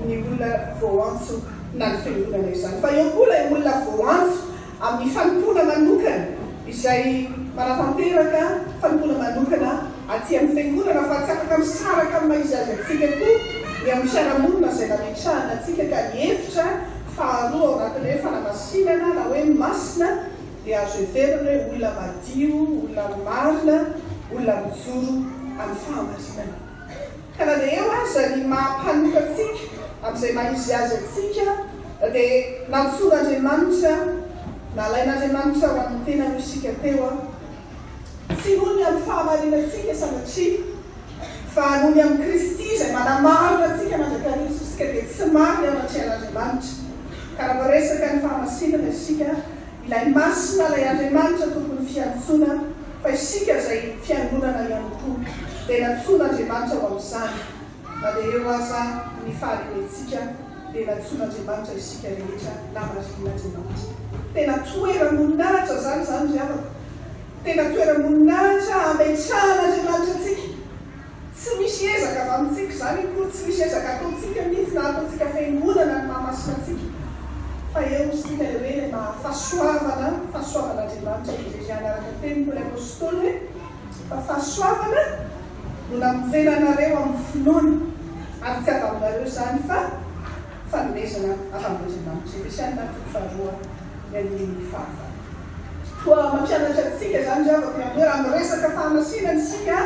ny olona voaantso na ny fiangonana izany. Fa eo koa ilay olona voaantso amin'ny fanompoana manokana, izay manatanteraka fanompoana manokana aty amin'ny fiangonana, fa tsy afaka misaraka amin'ny maha izy azy antsika koa ny amin'ny fiarahamonina izay nametrahana antsika, ka ny hevitra faharoa ao anatin'ny hoe fanamasinana na hoe masina, dia azo heverina hoe olona madio, olona marina, olona mijoro amin'ny fahamarinana. Ka na dia eo aza ny maha mpanota antsika, amin'izay maha izy azy antsika, dia nantsoin'Andriamanitra, nalain'Andriamanitra ho an'ny tenany isika teo, tsy noho ny amin'ny fahamarinantsika sanatria, fa noho ny amin'i Kristy izay manamarina antsika mandrakariva isika dia tsy marina eo anatrehan'Andriamanitra. Ka raha miresaka ny fahamasinana isika, Ilay Masina, ilay Andriamanitra tompon'ny fiantsoana, fa isika izay fiangonana ihany koa dia nantsoin'Andriamanitra ho amin'izany, na dia eo aza ny fahalementsika dia nantsoin'Andriamanitra isika rehetra, namarinin'Andriamanitra. Tena toeram-boninahitra izany izany ry havako, tena toeram-boninahitra hametrahan'Andriamanitra antsika. Tsy misy ezaka avy amintsika izany akory, tsy misy ezaka ataontsika mihitsy na ataontsika fiangonana ny maha-masina antsika, fa eo isika ilay hoe ilay maha fahasoavana, fahasoavan'Andriamanitra irery ihany araka ny tenin'i Paoly Apostoly hoe fa fahasoavana no namonjena anareo amin'ny finoana, ary tsy avy aminareo izany fa fanomezana avy amin'Andriamanitra. Efesiana toko faharoa ny andininy fahavalo. Koa mampianatra antsika izany ry havako ny amin'ny hoe raha miresaka fahamasinana isika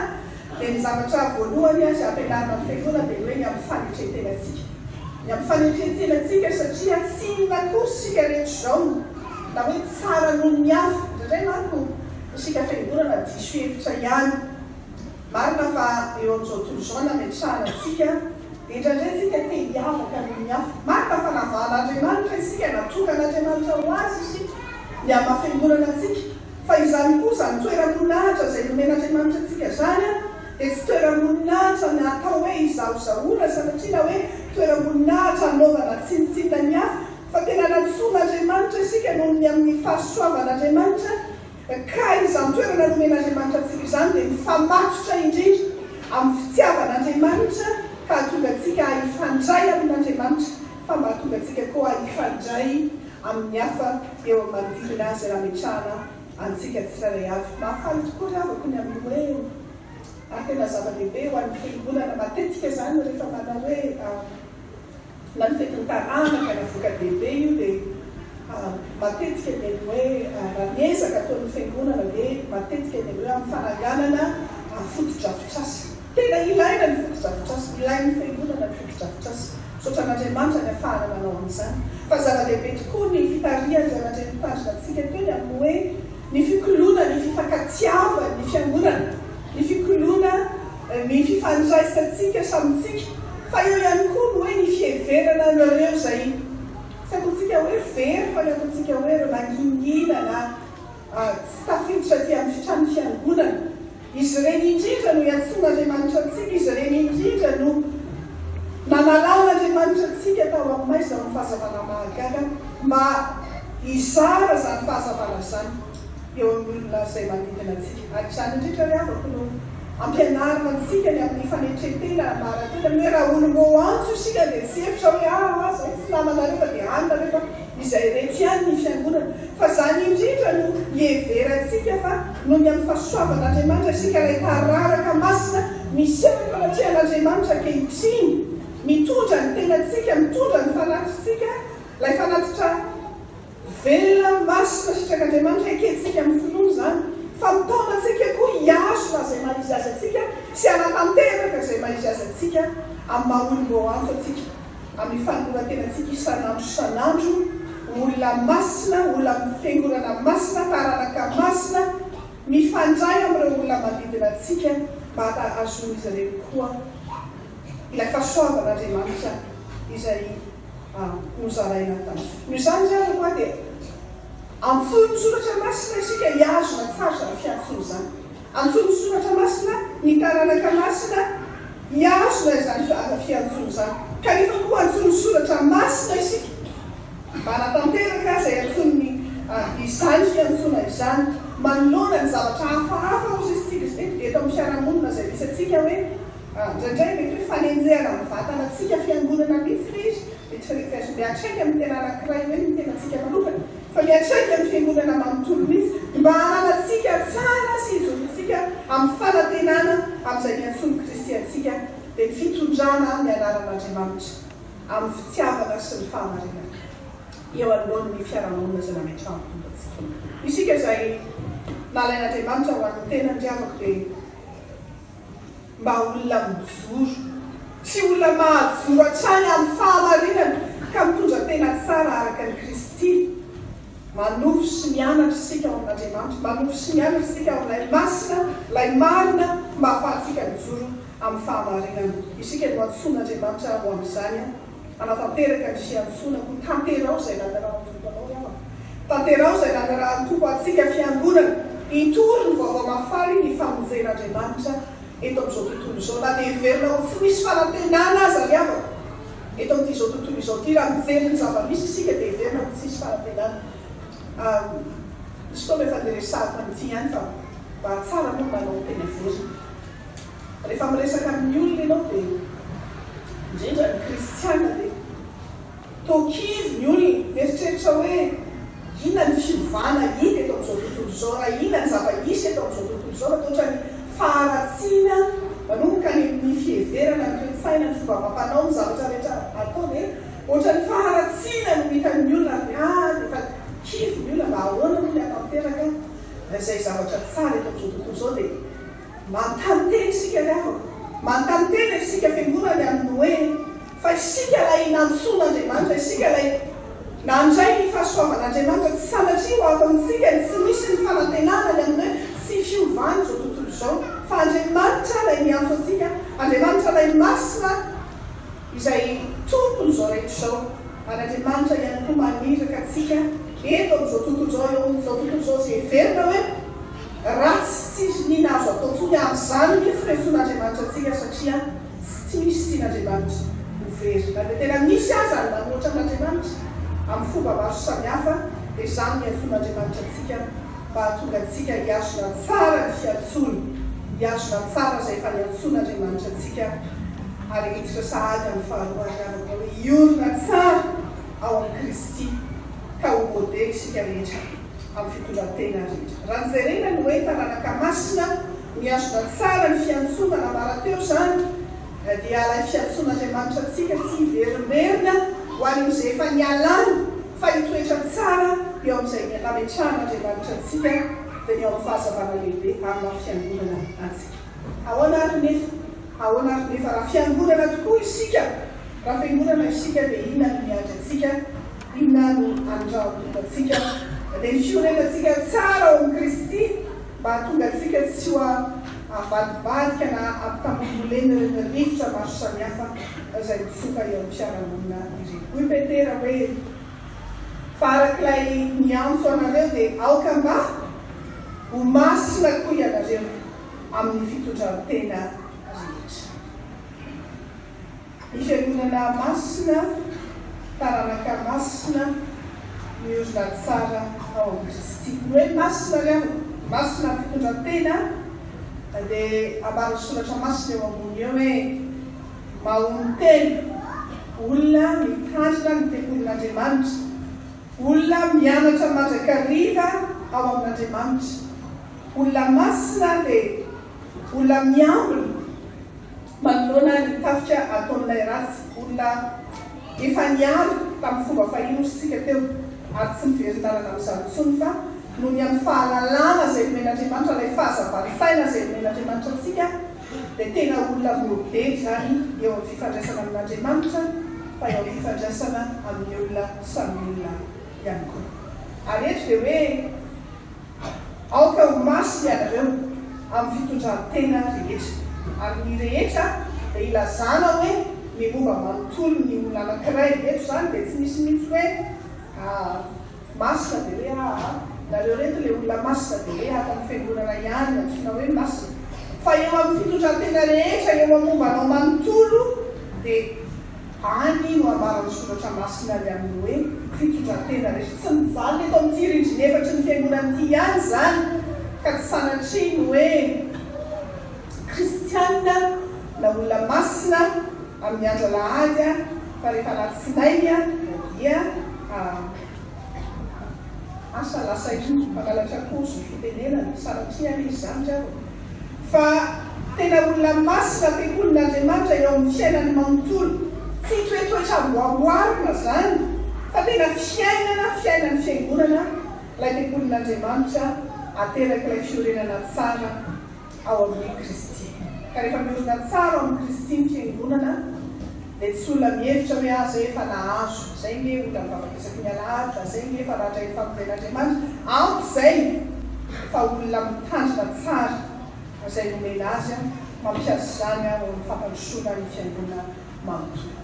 dia ny zavatra voalohany izay ampianarina ny fiangonana dia ny hoe ny amin'ny fanetren-tenantsika. Ny amin'ny fanetren-tenantsika satria tsy inona akory isika rehetra izao na hoe tsara noho ny hafa. Indraindray manko isika fiangonana diso hevitra ihany. Marina fa eo amin'izao tontolo izao nametrahana antsika dia indraindray isika te hiavaka noho ny hafa. Marina fa navahan'Andriamanitra isika, natokan'Andriamanitra ho Azy isika, ny amin'ny maha fiangonana antsika. Fa izany koa, izany toeram-boninahitra izay nomen'Andriamanitra antsika izany dia tsy toeram-boninahitra natao hoe hizahozahoana sanatria na hoe toeram-boninahitra hanaovana tsinontsinona ny hafa, fa tena nantsoin'Andriamanitra isika noho ny amin'ny fahasoavan'Andriamanitra, ka izany toerana nomen'Andriamanitra antsika izany dia mifamatotra indrindra amin'ny fitiavan'Andriamanitra ka hahatonga antsika hifandray amin'Andriamanitra fa mba hahatonga antsika koa hifandray amin'ny hafa eo amin'ny manodidina izay nametrahana antsika tsirairay avy. Mahafaly tokoa ry havako ny amin'ny hoe ary tena zava-dehibe ho an'ny fiangonana matetika izany rehefa manao hoe na ny fetin'ny taranaka na voka-dehibe io dia matetika dia ny hoe raha ny ezaka ataon'ny fiangonana dia matetika dia ny hoe amin'ny fananganana fotodrafitrasa. Tena ilaina ny fotodrafitrasa, ilain'ny fiangonana ny fotodrafitrasa. Misaotra an'Andriamanitra ny afahana manao an'izany. Fa zava-dehibe tokoa ny fitarihan'ny ray aman-dreny mpitandrina antsika teo ny amin'ny hoe ny fikoloana ny fifankatiavan'ny fiangonana, ny fikoloana ny fifandraisantsika samintsika, fa eo ihany koa ny hoe ny fiheverana an'ireo izay tsy ataontsika hoe very fa ny ataontsika hoe ireo nangingina na tsy tafiditra aty amin'ny trano fiangonana. Izy ireny indrindra no iantsoan'Andriamanitra antsika, izy ireny indrindra no nanalan'Andriamanitra antsika tao amin'ny maizina ho amin'ny fahazavana mahagaga mba hizara izany fahazavana izany eo amin'ny olona izay manodidina antsika. Ary izany indrindra ry havako no ampianarina antsika ny amin'ny fanetren-tena ambara-tena, ny hoe raha olom-boaantso isika dia tsy hevitra hoe ah, ah, izay tsy namanareo fa dia any nareo fa izay ireto ihany ny fiangonana. Fa izany indrindra no iheverantsika fa noho ny amin'ny fahasoavan'Andriamanitra isika ilay tararaka masina miseho eto anatrehan'Andriamanitra ankehitriny, mitondra ny tenantsika, mitondra ny fanahintsika. Ilay fanatitra velona, masina, sitrak'Andriamanitra ekentsika amin'ny finoana izany, fa mitaona antsika koa hihazona izay maha izy azy antsika sy hanatanteraka izay maha izy azy antsika amin'ny maha olom-boaantso antsika, amin'ny fanoloran-tenantsika isan'andro isan'andro ho olona masina, olona amin'ny fiangonana masina, taranaka masina, mifandray amin'ireo olona manodidina antsika mba hahazoan'izy ireny koa ilay fahasoavan'Andriamanitra izay nozaraina tamintsika. Noho izany ry havako a, dia antsoin'ny Soratra Masina isika hihazona tsara izany fiantsoana izany. Antsoin'ny Soratra Masina ny taranaka masina hihazona izany fiantsoana izany. Kanefa koa antsoin'ny Soratra Masina isika mba hanatanteraka izay antsoin'ny izany fiantsoana izany manoloana ny zavatra hafahafa hozy isika eto amin'ny fiarahamonina izay misy antsika hoe Indraindray mety hoe fanenjehana mivantana antsika fiangonana mihitsy ilay izy, mety miantraika amin'ny tena anankiray hoe ny tenantsika manokana, fa miantraika amin'ny fiangonana manontolo mihitsy, mba hananantsika tsara sy hijoroantsika amin'ny fanantenana amin'izay niantsoan'i Kristy antsika, dia ny fitondrana ny anaran'Andriamanitra amin'ny fitiavana sy ny fahamarinana eo anoloan'ny fiarahamonina izay nametrahan'ny Tompo antsika. Isika izay nalain'Andriamanitra ho an'ny tenany ry havako dia. Mba olona mijoro sy olona mahajoro hatrany amin'ny fahamarinana ka mitondra tena tsara araka an'i Kristy. Manovo sy mianatra isika ao amin'Andriamanitra, manovo sy mianatra isika ao amin'ilay Masina, ilay Marina, mba hahafahantsika mijoro amin'ny fahamarinana. Isika no antsoin'Andriamanitra ho amin'izany, hanatanteraka ny fiantsoana. Koa tanteraho izay nanirahan'ny Tompo anao ry havana. Tanteraho izay nanirahan'ny Tompo antsika fiangonana hitory ny vaovao mahafaly ny famonjen'Andriamanitra eto amin'izao tontolo izao na dia heverina ho tsy misy fanantenana aza ry havana eto amin'ity izao tontolo izao ity. Raha mijery ny zava-misy isika dia heverina ho tsisy fanantenana. Misy fotoana efa niresahako an'ity ihany fa mba tsara moa ny manao teny averina. Rehefa miresaka amin'ny olona ianao dia indrindra ny kristiana dia Toa kivy ny olona, mieritreritra hoe, Inona ny fiovana hita eto amin'izao tontolo izao? Raha inona ny zava-misy eto amin'izao tontolo izao fa toa ohatran'ny faharatsiana manomboka any amin'ny fiheverana, ny toe-tsaina, ny fomba amam-panao, ny zavatra rehetra atao dia ohatran'ny faharatsiana no hitan'ny olona ary dia ah dia efa kivy ny olona mba ahoana moa ny hahatanteraka izay zavatra tsara eto amin'izao tontolo izao dia Manontany tena isika ry havako. Manontany tena isika fiangonana ny amin'ny hoe, fa isika ilay nantsoin'Andriamanitra, isika ilay nandray ny fahasoavan'Andriamanitra, tsy sanatria ho ato amintsika ny tsy misy ny fanantenana ny amin'ny hoe tsy fiovana izao tontolo izao, fa Andriamanitra ilay niantso antsika, Andriamanitra ilay masina izay Tompon'izao rehetra izao, ary Andriamanitra ihany koa maniraka antsika eto amin'izao tontolo izao, eo amin'izao tontolo izao izay heverina hoe Ratsy tsy nina azo atao tsony amin'izany mihitsy no iantsoan'Andriamanitra antsika satria tsy misy tian'Andriamanitra ho very. Na dia tena misy aza ny manohitra an'Andriamanitra amin'ny fomba maro samihafa dia izany no iantsoan'Andriamanitra antsika mba hahatonga antsika hihazona tsara ny fiantsoany, hihazona tsara izay efa niantsoan'Andriamanitra antsika ary hiditra sahady amin'ny faharoa ary havako hoe hiorina tsara ao amin'i Kristy ka ho modely isika rehetra. amin'ny fitondran-tena rehetra. Raha nojerena ny hoe taranaka masina, mihazona tsara ny fiantsoana nambara teo izany, dia ilay fiantsoan'Andriamanitra antsika tsy hiverimberina ho any amin'izay efa nialany fa hitoetra tsara eo amin'izay nametrahan'Andriamanitra antsika, dia ny ao amin'ny fahazavana lehibe amin'ny maha fiangonana antsika. Ahoana ary nefa? Ahoana ary nefa? Raha fiangonana tokoa isika, raha fiangonana isika dia inona no miandry antsika? Inona no andrahoana antsika? Dia ny fiorenantsika tsara ao amin'i Kristy mba hahatonga antsika tsy ho avadibadika na ampitambolimbolena ireny rivotra maro samihafa izay mitsoka eo amin'ny fiarahamonina ireny. Hoy Petera hoe, Fa araka ilay niantso anareo dia aoka mba ho masina koa ianareo amin'ny fitondran-tena rehetra. Ny Fiangonana masina, taranaka masina, miorina tsara ao amin'i Kristy. Ny hoe masina ry havana, masina amin'ny fitondran-tena, dia ambaran'ny Soratra Masina eo ambony eo hoe mahonon-tena, olona mitandrina ny tempolin'Andriamanitra, olona mianatra mandrakariva ao amin'Andriamanitra. Olona masina dia olona miambina. Manoloana ny tafika ataon'ilay ratsy, olona efa niala. tamin'ny fomba fahiny hoy isika teo, ary tsy miverin-dalana amin'izany intsony fa noho ny amin'ny fahalalana izay nomen'Andriamanitra, ilay fahazavan-tsaina izay nomen'Andriamanitra antsika, dia tena olona modely izany eo amin'ny fifandraisana amin'Andriamanitra fa eo amin'ny fifandraisana amin'ny olona samy olona ihany koa. Ary eto dia hoe aoka ho masina ianareo amin'ny fitondran-tena rehetra. Ary ny rehetra dia ilazana hoe ny momba manontolo ny olona anankiray. Eto izany dia tsy misy mihitsy hoe Masina dia hoe aa, nareo reto le olona masina dia hoe ato amin'ny fiangonana ihany no antsoina hoe masina. Fa eo amin'ny fitondran-tena rehetra, eo amin'ny momba anao manontolo dia any no ambaran'ny soratra masina ny amin'ny hoe fitondran-tena rehetra. Tsy mijanona eto amin'ity rindrin'efatry ny fiangonana ity ihany izany ka tsy sanatria ny hoe kristiana na olona masina amin'ny andro alahady fa rehefa alatsinainy dia asa lasa iny mpangalatra akoho ny fitenenana, sanatria anie izany ry havana, fa tena olona masina tempolin'Andriamanitra eo amin'ny fiainany manontolo, tsy toetoetra amboamboarina izany fa tena fiainana, fiainan'ny fiangonana ilay tempolin'Andriamanitra aterak'ilay fiorenana tsara ao amin'i Kristy. Ka rehefa miorina tsara ao amin'i Kristy ny fiangonana dia tsy olona mihevitra hoe ah zay efa nahazo, zay nge olona mivavaka isaky ny alahady na zay nge efa nandray ny famonjen'Andriamanitra, ampy zay fa olona mitandrina tsara izay nomena azy mampiasa izany ao amin'ny fampandrosoana ny fiangonana manontolo.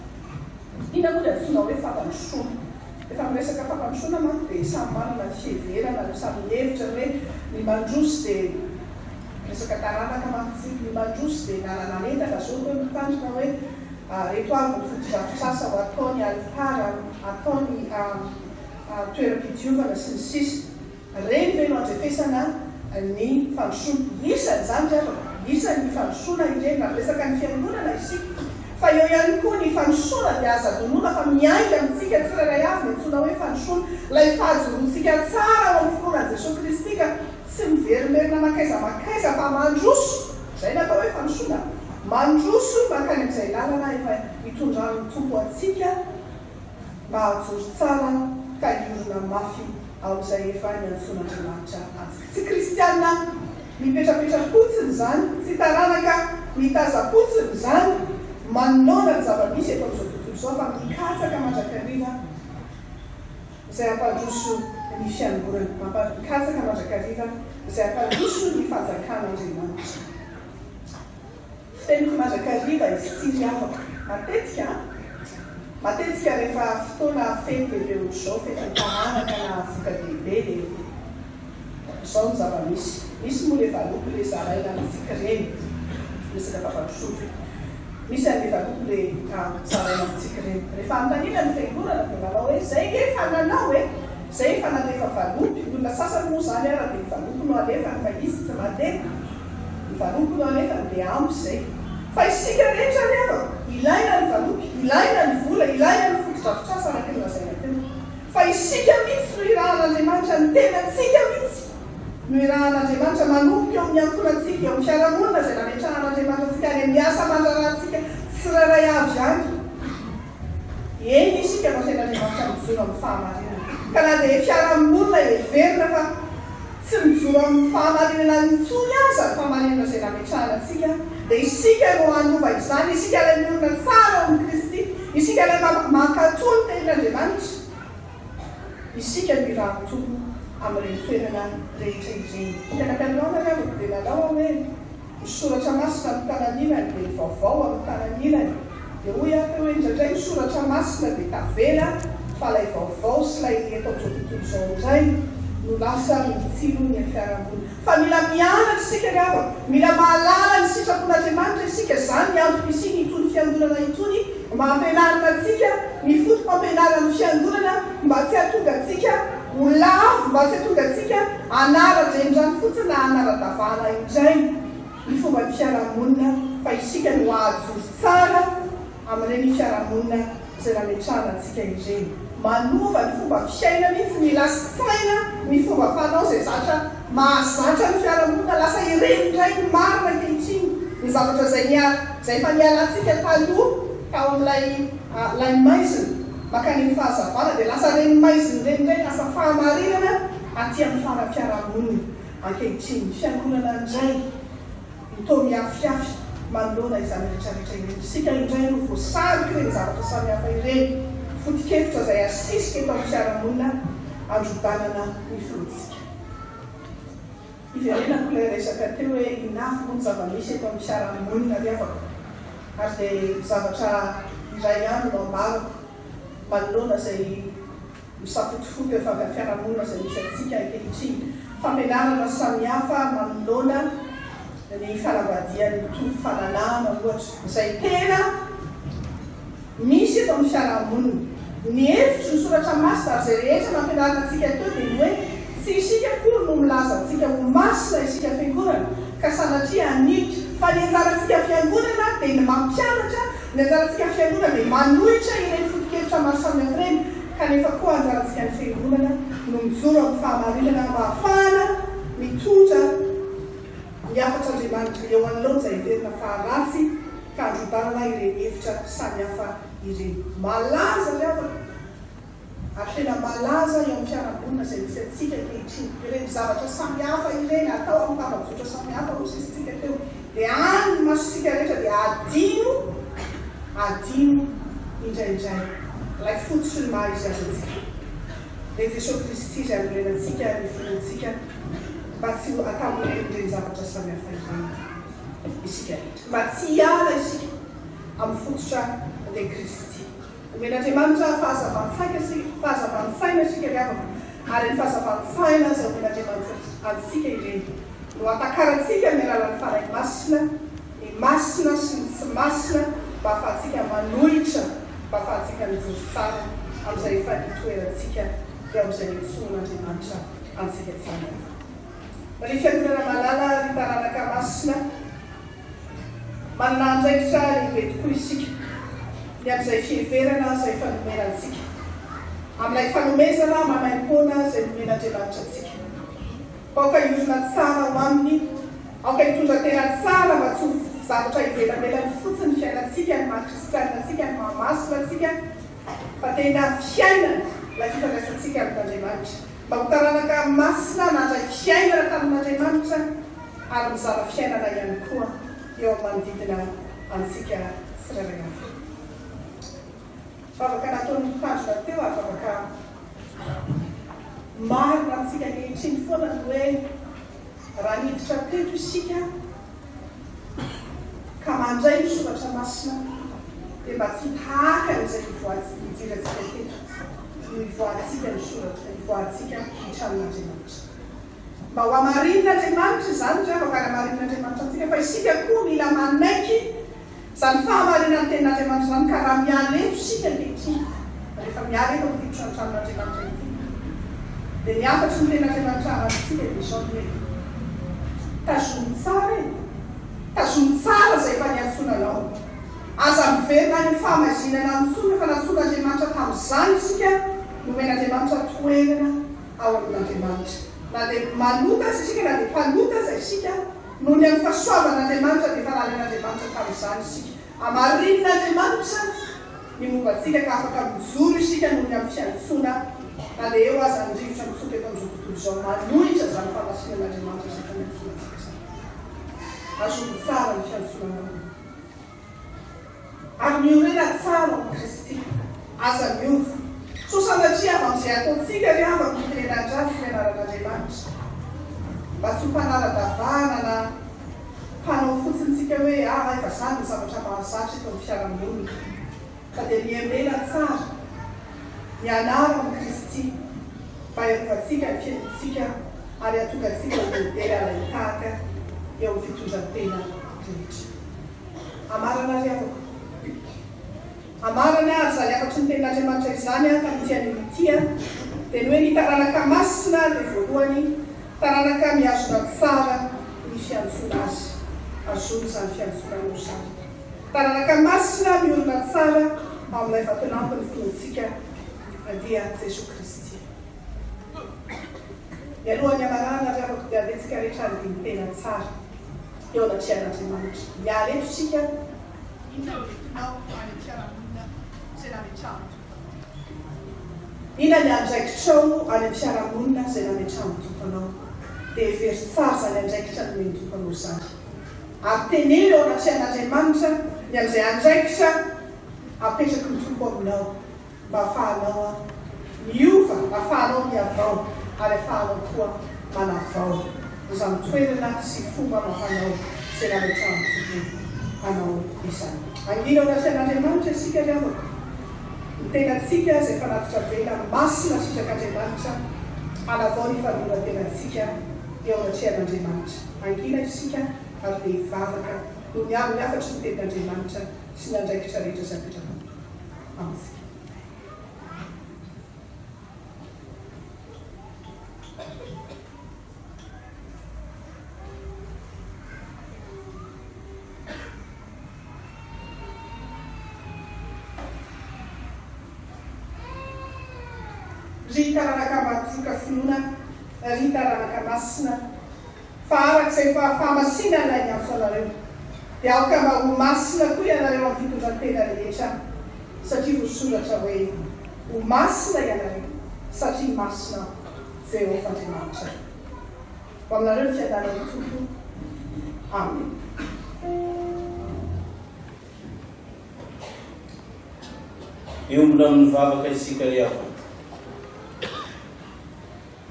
Inona moa ny antsoina hoe fampandrosoana? Rehefa miresaka fampandrosoana manko dia samy manana ny fiheverana no samy mihevitra ny hoe ny mandroso dia resaka taranaka manko tsika, ny mandroso dia nanana entana zao hoe mitandrina hoe reto avy ny fotodrafitrasa ho atao ny alitara, atao ny toeram-pidiovana sy ny sisa. Ireny ve no andrefesana ny fandrosoana? Isany izany ry havana, isany ny fandrosoana ireny raha miresaka ny fiangonana isika. Fa eo ihany koa ny fandrosoana dia aza adinoina fa miainga amintsika tsirairay avy ny antsoina hoe fandrosoana. Ilay fahajoroantsika tsara ao amin'ny finoana an'i Jesoa Kristy ka tsy miverimberina mankaiza mankaiza fa mandroso. Izay ny atao hoe fandrosoana. Mandroso mankany amin'izay lalana efa itondran'ny Tompo antsika. mba hajoro tsara ka hiorina mafy ao amin'izay efa niantsoan'Andriamanitra antsika. Tsy kristiana mipetrapetra-potsiny izany, tsy taranaka mitazam-potsiny izany manoloana ny zava-misy eto amin'izao tontolo izao fa mikatsaka mandrakariva izay hampandroso ny fiangonana, mikatsaka mandrakariva izay hampandroso ny fanjakan'Andriamanitra. Fiteniko mandrakariva izy ity ry havako. Matetika an! Matetika rehefa fotoana fety lehibe ohatr'izao, fetin'ny taranaka na voka-dehibe dia izao ny zava-misy. Misy moa ilay valopy ilay zaraina amintsika ireny, resaka fampandrosoana. Misy an'ilay valopy ilay zaraina amintsika ireny. Rehefa anontaniana ny fiangonana dia manao hoe izay nge efa nanao e! Izay efa nandefa valopy. Ny olona sasany moa izany ara dia ny valopy no alefany fa izy tsy mandeha. Ny valopy no alefany dia ampy izay. Fa isika rehetra ry havako, ilaina ny valopy, ilaina ny vola, ilaina ny fotodrafitrasa araka ny lazaina teo. Fa isika mihitsy no irahan'Andriamanitra, ny tenantsika mihitsy no irahan'Andriamanitra manomboka eo amin'ny ankohonantsika, eo amin'ny fiarahamonina izay nametrahan'Andriamanitra antsika, any amin'ny asa aman-draharahantsika tsirairay avy any. Eny isika no asain'Andriamanitra mijoro amin'ny fahamarinana. Ka na dia fiarahamonina heverina fa tsy mijoro amin'ny fahamarinana intsony aza ny fahamarinana izay nametrahana antsika, dia isika no hanova izany, isika ilay miorina tsara ao amin'i Kristy, isika ilay mankatò ny tenin'Andriamanitra, isika no irahan'ny Tompo amin'ireny toerana rehetra ireny. Tany am-piandohana ry havako dia nanao aho hoe. Ny soratra masina amin'ny tanan'ilany dia ny vaovao amin'ny tanan'ilany. Dia hoy aho teo hoe indraindray ny soratra masina dia tavela fa ilay vaovao sy ilay eto amin'izao tontolo izao indray no lasa mitsilo ny fiarahamonina. Fa mila mianatra isika ry havako, mila mahalala ny sitrapon'Andriamanitra isika, izany ny antom-pisian'itony fiangonana itony mba hampianarina antsika ny foto-pampianaran'ny fiangonana mba tsy hahatonga antsika ho lavo, mba tsy hahatonga antsika Hanara-drenirano fotsiny na hanara-davana indray ny fomban'ny fiarahamonina fa isika no hahajoro tsara amin'ireny fiarahamonina izay nametrahana antsika ireny. Manova ny fomba fiaina mihitsy, ny lasi-tsaina, ny fomba fanao izay zatra mahazatra ny fiarahamonina, lasa ireny indray ny marina ankehitriny, ny zavatra izay nia izay efa nialantsika taloha tao amin'ilay lay maizina. mankany amin'ny fahazavana dia lasa ireny maizina ireny indray lasa fahamarinana aty amin'ny fara-piarahamonina ankehitriny. Ny fiangonana indray no toa miafiafy manoloana izany rehetrarehetra ireny. Isika indray no voasarik'ireny zavatra samihafa ireny, foto-kevitra izay asisika eto amin'ny fiarahamonina androdanana ny filohantsika. Hiverenako ilay resaka teo hoe inona avy moa ny zava-misy eto amin'ny fiarahamonina ry havako? Ary dia zavatra iray ihany no ambarako manoloana izay misafotofoto efa avy amin'ny fiarahamonina izay misy antsika ankehitriny. Fampianarana samihafa manoloana ny fanambadian'ny mitovy fananahana ohatra, izay tena misy eto amin'ny fiarahamonina. Ny hevitry ny Soratra Masina ary izay rehetra nampianarina antsika teo dia ny hoe tsy isika akory no milaza antsika ho masina isika fiangonana ka sanatria hanilika fa ny anjarantsika fiangonana dia ny mampianatra, ny anjarantsika fiangonana dia manohitra ireny foto-kevitra maro samihafa ireny kanefa koa anjarantsika ny fiangonana no mijoro amin'ny fahamarinana mba hahafahana mitondra ny hafatr'Andriamanitra eo anoloana izay heverina fa ratsy ka handrodanana ireny hevitra samihafa ireny. Malaza ry havana, ary tena malaza eo amin'ny fiarahamonina izay misy antsika ankehitriny, ireny zavatra samihafa ireny, atao amin'ny tambajotra samihafa hoy sisitsika teo, dia any ny masontsika rehetra dia adino, adino indraindray ilay fototry ny maha izy azy antsika, dia Jesoa Kristy izay anorenantsika ny finoantsika mba tsy ho atahoren'ireny zavatra samihafa ireny isika rehetra, mba tsy hiala isika amin'ny fototra dia Kristy. Omen'Andriamanitra fahazavan-tsaika isika, fahazavan-tsaina isika ry havana, ary ny fahazavan-tsaina izay omen'Andriamanitra antsika ireny no hatakarantsika amin'ny alalan'ny Fanahy Masina ny masina sy ny tsy masina mba hahafahantsika manohitra, mba hahafahantsika mijoro tsara amin'izay efa nitoerantsika eo amin'izay niantsoan'Andriamanitra antsika tsirairay. Ry Fiangonana malala, ry taranaka masina, Manana andraikitra lehibe tokoa isika ny amin'izay fiheverana izay efa nomena antsika, amin'ilay fanomezana maimaimpoana izay nomen'Andriamanitra antsika. Aoka hiorina tsara ao aminy, aoka hitondra tena tsara mba tsy ho zavatra ivelabelany fotsiny ny fiainantsika, ny maha kristianina antsika, ny maha masina antsika, fa tena fiainana ilay fifandraisantsika amin'Andriamanitra. Mba ho taranaka masina nandray fiainana tamin'Andriamanitra ary mizara fiainana ihany koa eo amin'ny manodidina antsika tsirairay avy. Vavaka nataon'ny mpitandrina teo ary vavaka marina amintsika ankehitriny foana ny hoe raha niditra teto isika ka mandray ny soratra masina dia mba tsy tahaka an'izay nidirantsika teto no hivoahantsika ny soratra, hivoahantsika ny tranon'Andriamanitra. Mba ho hamarinin'Andriamanitra izany ry havako ary hamarinin'Andriamanitra antsika fa isika koa mila manaiky izany fahamarinan'ny tenin'Andriamanitra izany ka raha miala eto isika ankehitriny, rehefa miala eto amin'ity tranotranon'Andriamanitra ity dia ny hafatry ny tenin'Andriamanitra antsika dia izao ny hoe tazomy tsara e! Tazomy tsara izay efa niantsoana anao. Aza miverina any amin'ny fahamaizinana intsony fa nantsoin'Andriamanitra tamin'izany isika, nomen'Andriamanitra toerana ao amin'Andriamanitra. Na dia manota aza isika, na dia mpanota aza isika, noho ny amin'ny fahasoavan'Andriamanitra dia efa nalain'Andriamanitra tamin'izany isika. Hamarinin'Andriamanitra ny momba antsika ka afaka mijoro isika noho ny amin'ny fiantsoana na dia eo aza ny rivotra mitsoka eto amin'izao tontolo izao manohitra izany fahamasinan'Andriamanitra izay efa niantsoana antsika izany. Azon'ny tsara ny fiantsoana anao. Ary miorena tsara ao amin'i Kristy. Aza miova. Sao sanatria avy amin'izay ataontsika ry havako ny fitenenan-dratsy ny anaran'Andriamanitra. Mba tsy ho mpanara-davahana na mpanao fotsiny tsika hoe ah efa zany ny zavatra mahazatra eto amin'ny fiarahamonina. Fa dia miemena tsara. Mianara amin'i Kristy mba hiarovantsika ny fiainantsika ary hahatonga antsika ho modely alain-tahaka eo amin'ny fitondran-tena rehetra. Amarana ry havako. Amarana ary izany hafatry ny tenin'Andriamanitra izany an, tamin'ity anio ity an, dia ny hoe ny taranaka masina dia voalohany taranaka mihazona tsara ny fiantsoana azy. Azony izany fiantsoana anao izany. Taranaka masina miorina tsara ao amin'ilay vatolampy ny finoantsika dia Jesoa Kristy. Mialohan'ny hamarana ry havako dia andeha tsika rehetra handini-tena tsara eo anatrehan'Andriamanitra. Miala eto isika. Inona no entinao any amin'ny fiarahamonina izay nametrahan'ny Tompo anao? Inona ny andraikitrao any amin'ny fiarahamonina izay nametrahan'ny Tompo anao? Dia hevero tsara izany andraikitra nomen'ny Tompo anao izany. Ary teneno eo anatrehan'Andriamanitra ny amin'izay andraikitra apetraky ny Tompo aminao. Mba afahanao miova, afahanao mihavao ary afahanao koa manavao izany toerana sy fomba amam-panao izay nametrahan'ny Tompo anao izany. Hangina ao anatrehan'Andriamanitra isika ry havako. Ny tenantsika izay fanatitra velona masina sitrak'Andriamanitra hanavao ny fanoloran-tenantsika eo anatrehan'Andriamanitra. Hangina isika ary dia hivavaka noho ny amin'ny hafatry ny Tenin'Andriamanitra sy ny andraikitra rehetra izay apetraky ny Tompo amintsika. Ry taranaka ambatoka finoana, ry taranaka masina, fa araka izay fahamasinana ilay niantso anareo, dia aoka mba ho masina koa ianareo amin'ny fitondran-tena rehetra, satria voasoratra hoe, Ho masina ianareo, satria masina Aho, Jehovah Andriamanitrareo. Ho aminareo ny fiadanan'ny Tompo. Amena. Miombona amin'ny vavaka isika ry havana.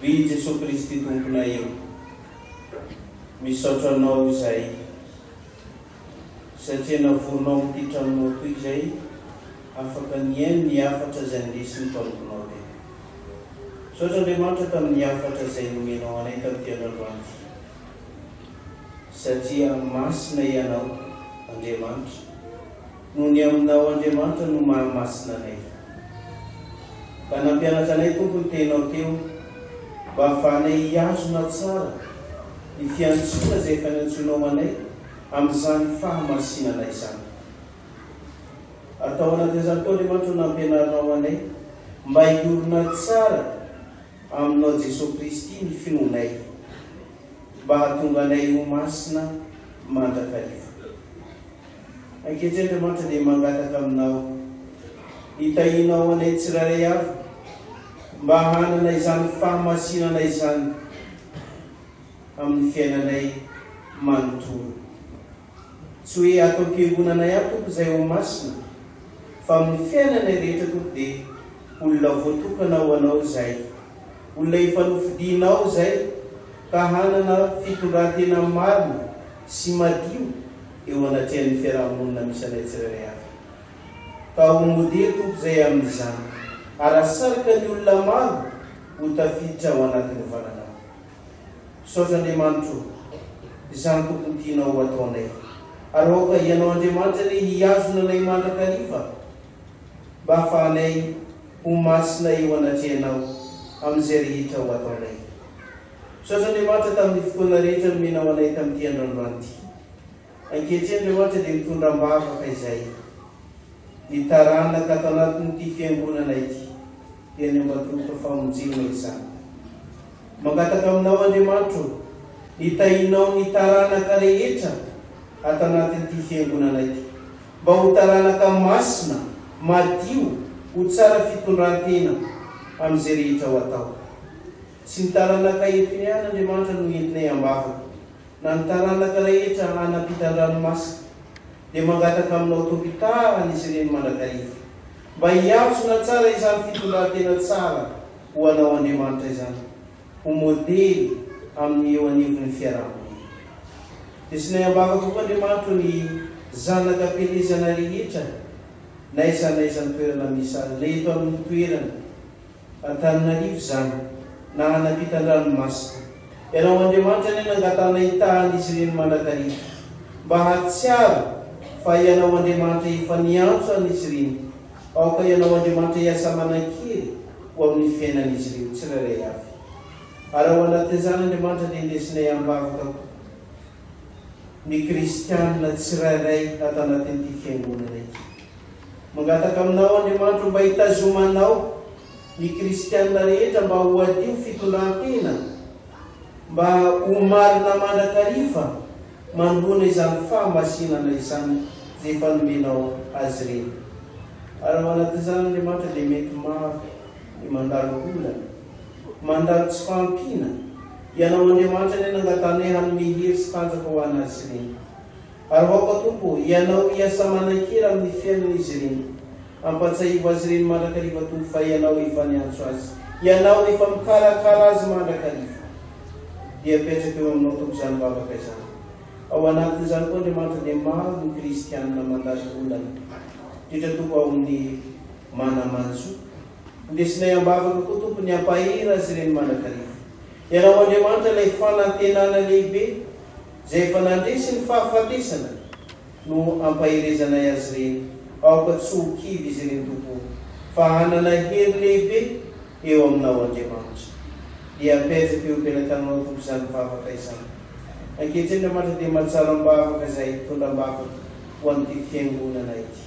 Ry Jesoa Kristy Tomponay ô, misaotra Anao izahay satria navorinao amin'ity tranonao toy izay afaka nihaino ny hafatra izay nindesin'ny mpanomponao teto. Misaotra Andriamanitra tamin'ny hafatra izay nomenao anay tamin'ity andro androany ity. Satria masina Ianao, Andriamanitra, noho ny Aminao Andriamanitra no maha-masina anay. Ka nampianatra anay Tompo ny Teninao teo mba hahafahanay hihazona tsara ny fiantsoana izay efa niantsoanao anay amin'izany fahamasinana izany. Ary tao anatin'izany koa Andriamanitra no nampianarinao anay mba hiorina tsara Aminao Jesoa Kristy ny finoanay mba hahatonga anay ho masina mandrakariva. Ankehitriny Andriamanitra dia mangataka Aminao hitahianao anay tsirairay avy mba hanana izany fahamasinana izany amin'ny fiainanay manontolo. Tsy hoe ato am-piangonana ihany Tompo izay ho masina, fa amin'ny fiainanay rehetra Tompo dia olona voatokana ho Anao izay, olona efa nofidinao izay ka hanana fitondran-tena marina sy madio eo anatrehan'ny fiaraha-monina misy anay tsirairay avy. Ka ho modely Tompo izay amin'izany, ary hasarika ny olona maro ho tafiditra ao anatin'ny valanao. Misaotra Andriamanitra o! Izany tokony tianao ho ataonay. Ary aoka Ianao Andriamanitra anie hihazona anay mandrakariva mba hahafahanay ho masina eo anatrehanao amin'izay rehetra ho ataonay. Misaotra Andriamanitra tamin'ny fotoana rehetra nomenao anay tamin'ity andro androany ity. Ankehitriny Andriamanitra dia mitondra am-bavaka izay ny taranaka ato anatin'ity fiangonana ity dia ny Ambatoroka Famonjena izany. Mangataka aminao Andriamanitra o, ny tahinao ny taranaka rehetra ato anatin'ity fiangonana ity mba ho taranaka masina, madio, ho tsara fitondran-tena amin'izay rehetra ho atao. Tsy ny taranaka eto ihany Andriamanitra no entinay am-bavaka na ny taranaka rehetra hanam-pitan-dranomasina, dia mangataka aminao Tompo hitahana izy ireny mandrakariva, mba hihazona tsara izany fitondran-tena tsara ho anao Andriamanitra izany, ho modely amin'ny eo anivon'ny fiaraha-monina. Tesinay am-bavaka koa Andriamanitro ny zanaka am-pielezana rehetra, n'aiza n'aiza ny toerana misy azy, na eto amin'ny toerana, Antananarivo izany, na hanampitan-dranomasina. Ianao Andriamanitra anie nangatanay hitahan'izy ireny mandrakariva, mba hahatsiaro fa Ianao Andriamanitra efa niantso an'izy ireny. Aoka Ianao Andriamanitra hiasa manan-kery ho amin'ny fiainan'izy ireo tsirairay avy. Ary ao anatin'izany Andriamanitra dia indesinay am-bavaka koa ny kristianina tsirairay ato anatin'ity fiangonana ity. Mangataka aminao Andriamanitro mba hitazomanao ny kristianina rehetra mba ho hadio fitondran-tena, mba ho marina mandrakariva manoloana izany fahamasinana izany izay efa nomenao azy ireny. Ary ao anatin'izany Andriamanitra dia mety maro. Ny mandalo olana, mandalo tsy fahampiana, Ianao Andriamanitra anie nangatahanay hanome hery sy tanjaka ho an'azy ireny. Ary aoka Tompo ô, Ianao hiasa manan-kery amin'ny fiainan'izy ireny. Ampatsahivo azy ireny mandrakariva Tompo fa Ianao efa niantso azy. Ianao efa mikarakara azy mandrakariva. Dia apetraka eo Aminao Tompo izany vavaka izany. Ao anatin'izany koa Andriamanitra dia maro ny kristianina mandalo olana. Indrindra Tompo ao amin'ny mana-manjo. Indesinay am-bavaka koa Tompo ny hampahery azy ireny mandrakariva. Ianao Andriamanitra ilay fanantenana lehibe izay efa nandresy ny fahafatesana no ampaherezanay azy ireny. Aoka tsy ho kivy izy ireny Tompo o, fa hanana hery lehibe eo Aminao Andriamanitra. Dia apetrako eo am-pelatananao Tompo izany vavaka izany. Ankehitriny Andriamanitra dia mahatsara am-bavaka izay hitondra am-bavaka ho an'ity fiangonana ity.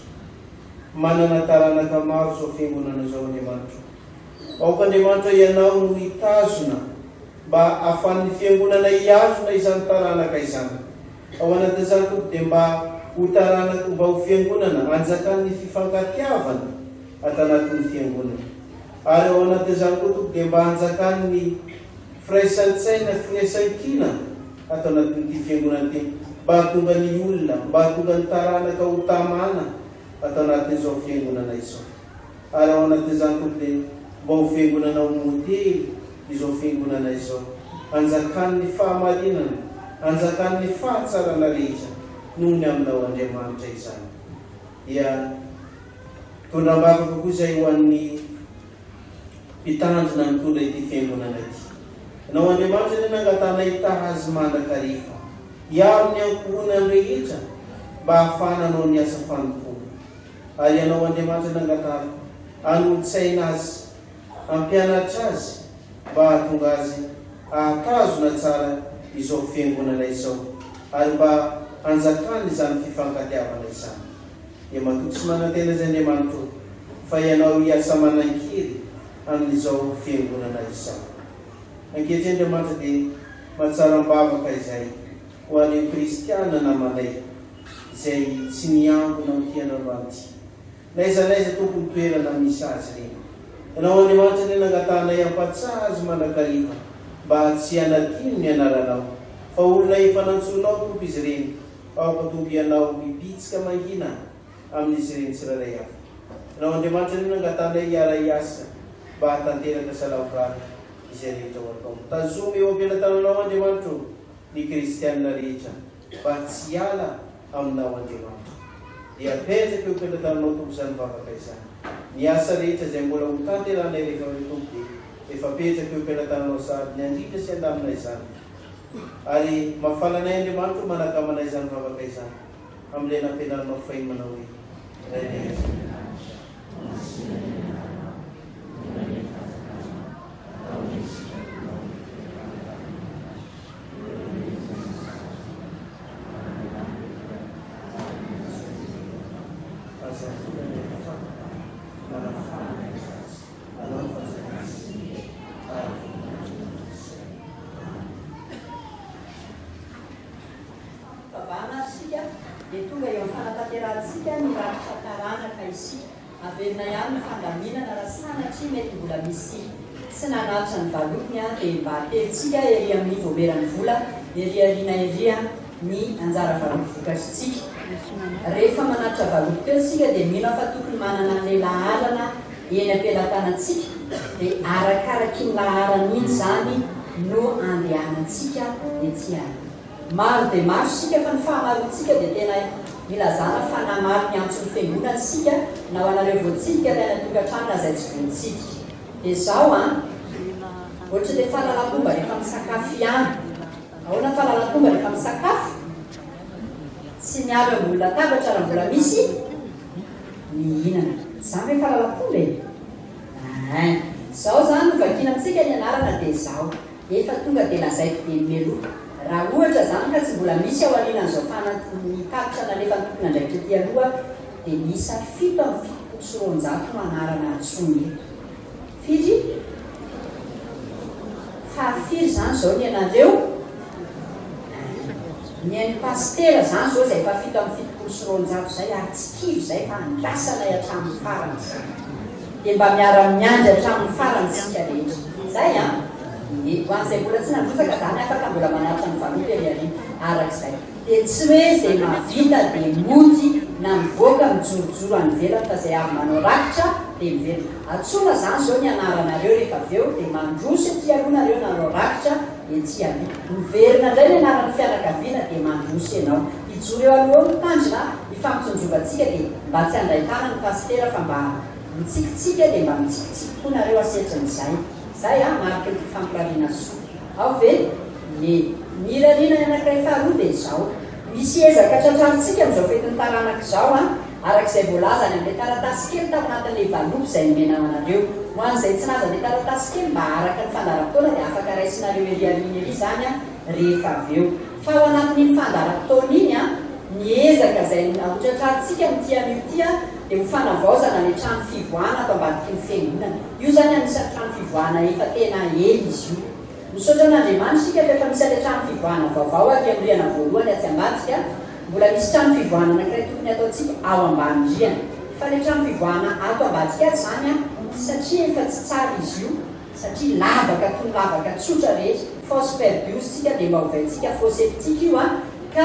Manana taranaka maro izao fiangonana izao Andriamanitra o. Aoka Andriamanitra Ianao no hitazona mba ahafahan'ny fiangonana hihazona izany taranaka izany. Ao anatin'izany Tompo dia mba ho taranaka mba ho fiangonana anjakan'ny fifankatiavana ato anatin'ny fiangonana. Ary ao anatin'izany koa Tompo dia mba anjakan'ny firaisan-tsaina, firaisan-kina ato anatin'ity fiangonana ity mba hahatonga ny olona, mba hahatonga ny taranaka ho tamana ato anatin'izao fiangonana izao. Ary ao anatin'izany Tompo dia mba ho fiangonana ho modely izao fiangonana izao, anjakan'ny fahamarinana, anjakan'ny fahatsarana rehetra noho ny aminao Andriamanitra izany. Dia mitondra am-bavaka koa izay ho an'ny mpitandrina mitondra ity fiangonana ity. Ianao Andriamanitra anie nangatahana hitaha azy mandrakariva, hiaro ny ankohonany rehetra mba hahafahana hanao ny asa fanompoana. Ary Ianao Andriamanitra nangatahako hanolo-tsaina azy, hampianatra azy mba hahatonga azy hahatazona tsara izao fiangonana izao ary mba hanjakany izany fifankatiavana izany. Dia matoky sy manantena izy Andriamanitra o, fa Ianao hiasa manan-kery amin'izao fiangonana izao. Ankehitriny Andriamanitra dia mahatsara am-bavaka izay ho an'ireo kristiana namanay izay tsy niangona amin'ity androandroany ity. N'aiza n'aiza Tompo ny toerana misy azy ireny. Ianao Andriamanitra anie nangatahanay hampatsaha azy mandrakariva mba tsy hanadino ny anaranao. Fa olona efa nantsoinao Tompo izy ireny. Aoka Tompo Ianao hibitsika mangina amin'izy ireny tsirairay avy. Ianao Andriamanitra anie nangatahanay hiara-hiasa mba hahatanteraka salavoraly izay rehetra ho atao. Tazomy eo am-pelatananao Andriamanitra o ny kristianina rehetra mba tsy hiala aminao Andriamanitra. Dia apetraka eo am-pelatananao Tompo izany vavaka izany. Ny asa rehetra izay mbola ho tanterahanay rehefa avy eo Tompo dia efa apetraka eo am-pelatananao sahady ny handrindra sy handamina izany. Ary mahafaly anay Andriamanitra o manakama anay izany vavaka izany amin'ilay nampianarinao fahiny manao hoe, Rainay izay any an-danitra, Masina ny anaranao, tonga anie ny fanjakanao, atao anie ny sitraponao ety Fivavahana ary isika dia tonga eo amin'ny fanatanterahantsika ny rafitra taranaka isika. Averina ihany ny fandaminana raha sanatria mety mbola misy tsy nanatitra ny valopiny dia mba atelintsika ery amin'ny voameran'ny vola ery aoriana ery ny anjara valopy vokatritsika. Rehefa manatitra valopy teo isika dia mino aho fa tokony manana an'ilay laharana eny am-pelatanantsika dia arakarak'iny laharana iny izany no andehanantsika ety aloha. Maro dia maro isika fa ny fahamaroantsika dia tena ilazana fa namaly ny antson'ny fiangonana isika na ho anareo voatsidika tany an-tokantrano na izay tsy voatsidika. Dia izao an! Ohatry ilay fahalalam-pomba rehefa misakafo ihany. Ahoana ny fahalalam-pomba rehefa misakafo? Tsy miala eo ambony latabatra raha mbola misy mihinana. Izany ve fahalalam-pomba e? Ein. Izao izany no vakiana amintsika ny anarana dia izao. Efa tonga dia lazaiko dieny mialoha. Raha ohatra izany ka tsy mbola misy ao aorianan'izao fanat ny tatitra nalefan'ny tompon'andraikitra ety aloha dia miisa 277 no anarana antsoiny eto. Firy? Fahafiry izany izao ny anareo? Ny an'i Pasitera izany izao izay efa 277 izay ary tsy kivy izay fa andrasanay hatramin'ny farany izany. Dia mba miara-miandry hatramin'ny farany isika rehetra. Izay an! Ie, ho an'izay mbola tsy nandrotsaka izany afaka mbola manaritra ny valopy ery aoriana. Araka izay. Dia tsy hoe izay mahavita dia mody na mivoaka mijorojoro any ivelany fa izay avy manao rakitra dia miverina. Antsoina izany izao ny anaranareo rehefa avy eo dia mandroso ety aloha nareo nanao rakitra ety aloha. Miverina indray ny anaran'ny fianakaviana dia mandroso ianao. Hijoro eo aloha eo ny mpitandrina hifampitsinjovantsika dia mba tsy handray tanana ny pasitera fa mba mitsikitsiky dia mba mitsikitsiky koa nareo asetrin'izay. Zay an, mariky ny fifampirariana soa. Ao ve? Ie. Ny irariana ny anankiray faharoa dia izao. Misy ezaka tratrarintsika amin'izao fetin'ny taranaka izao an, araka izay voalaza any amin'ilay taratasy kely tao anatin'ilay valopy izay nomena anareo. Ho an'izay tsy nahazo an'ilay taratasy kely mba araka ny fandaharam-potoana dia afaka raisinareo ery aoriana ery izany an, rehefa avy eo. Fa ao anatin'iny fandaharam-potoana iny an, ny ezaka izay hotratrarintsika amin'ity anio ity an, dia ho fanavaozana ilay trano fivoahana ato ambadiky ny fiangonana. Io izany anisan'ny trano fivoahana efa tena ela izy io. Misaotra an'Andriamanitra isika fa efa misy an'ilay trano fivoahana vaovao aty amin'ny rihana voalohany atsy ambadika. Mbola misy trano fivoahana anankiray tokony hataontsika ao ambany rihana. Fa ilay trano fivoahana ato ambadika ato izany an, satria efa tsy tsara izy io, satria lavaka toy ny lavaka tsotra rehetra, fosse perdue hozy tsika dia mba ovaintsika fosse septique io an, ka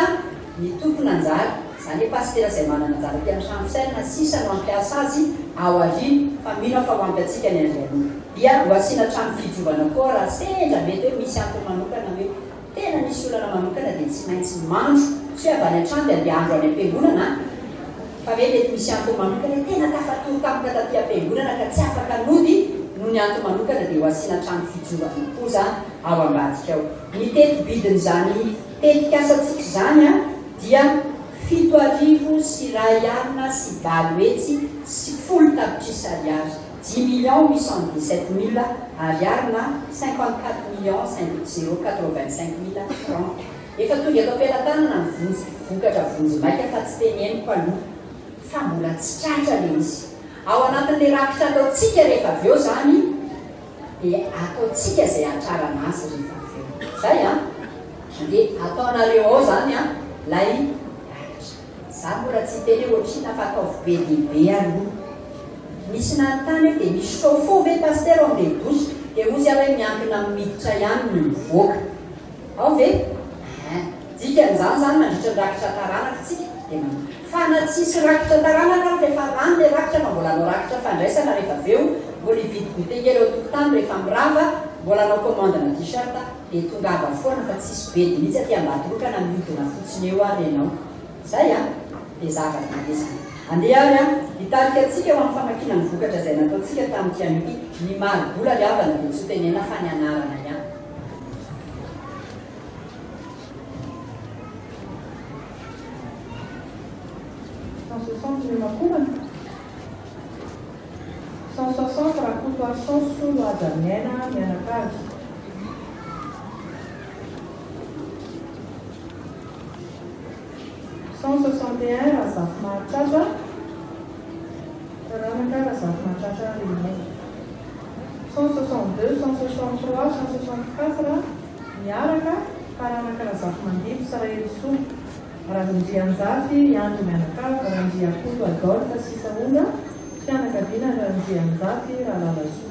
ny tompon'anjara, izany hoe pasitera izay manana anjara aty amin'ny trano fisainana sisa no hampiasa azy ao aoriana, fa mino aho fa ho ampy antsika ny Andriamanitra. Dia ho asiana trano fidiovana koa raha sendra mety hoe misy antony manokana hoe tena misy olana manokana dia tsy maintsy mandro, tsy hoe avy any an-trano dia andeha handro any am-piangonana an, fa hoe mety misy antony manokana hoe tena tafatory tampoka taty am-piangonana ka tsy afaka nody noho ny antony manokana dia ho asiana trano fidiovana koa izany ao ambadika ao. Ny teti-bidin'izany Tetikasantsika izany dia 8 718 tapitrisa ariary, dix millions huit cent dix-sept mille ariary na 54 millions cinq zéro quatre-vingt-cinq mille francs. Efa tonga eto am-pelatanana ny vonjy vokatra vonjimaika fa tsy teneniko aloha fa mbola tsy tratra ilay izy. Ao anatin'ilay rakitra ataontsika rehefa avy eo izany dia ataontsika izay hahatrarana azy rehefa avy eo. Zay an! Dia ataonareo ao izany an, ilay rakitra. Za mbola tsy hiteny hoe ohatr'inona fa ataovy be dia be aloha. Nisy nanontany hoe dia misy chauffe-eau ve Pasitera ao amin'ilay douche? Dia hozy aho hoe miankina amin'ny miditra ihany no mivoaka. Ao ve? Ein. Dikan'izany izany mandritra ny rakitra taranaka tsika dia manao. Fa na tsisy rakitra taranaka ary fa efa lany ilay rakitra fa mbola hanao rakitra fandraisana rehefa avy eo, mbola hividy goûter kely eo an-tokotany rehefa mirava, mbola hanao commande-na t-shirt dia tongava foana fa tsisy bedy mihitsy aty Ambatoroka na mihodina fotsiny eo ary ianao. Izay an! Dia zava-dehibe izany. Andeha ary an, hitarika antsika ho amin'ny famakiana ny vokatra izay nataontsika tamin'ity anio ity. Ny mari-bola ry havana dia tsy ho tenena fa ny anarana ihany. 160 Miomakomana, 160 Rakotoarison Solo Hajaniaina mianakavy. 161 Razafimahatratra, taranaka Razafimahatratra Raymond. 162, 163, 164 miaraka, taranaka Razafimandimby sy Rahelisoa, Randrianjafy i Andry mianakavy, Randriakoto Adolphe sy Sahondra, fianakaviana Randrianjafy Ralalasoa.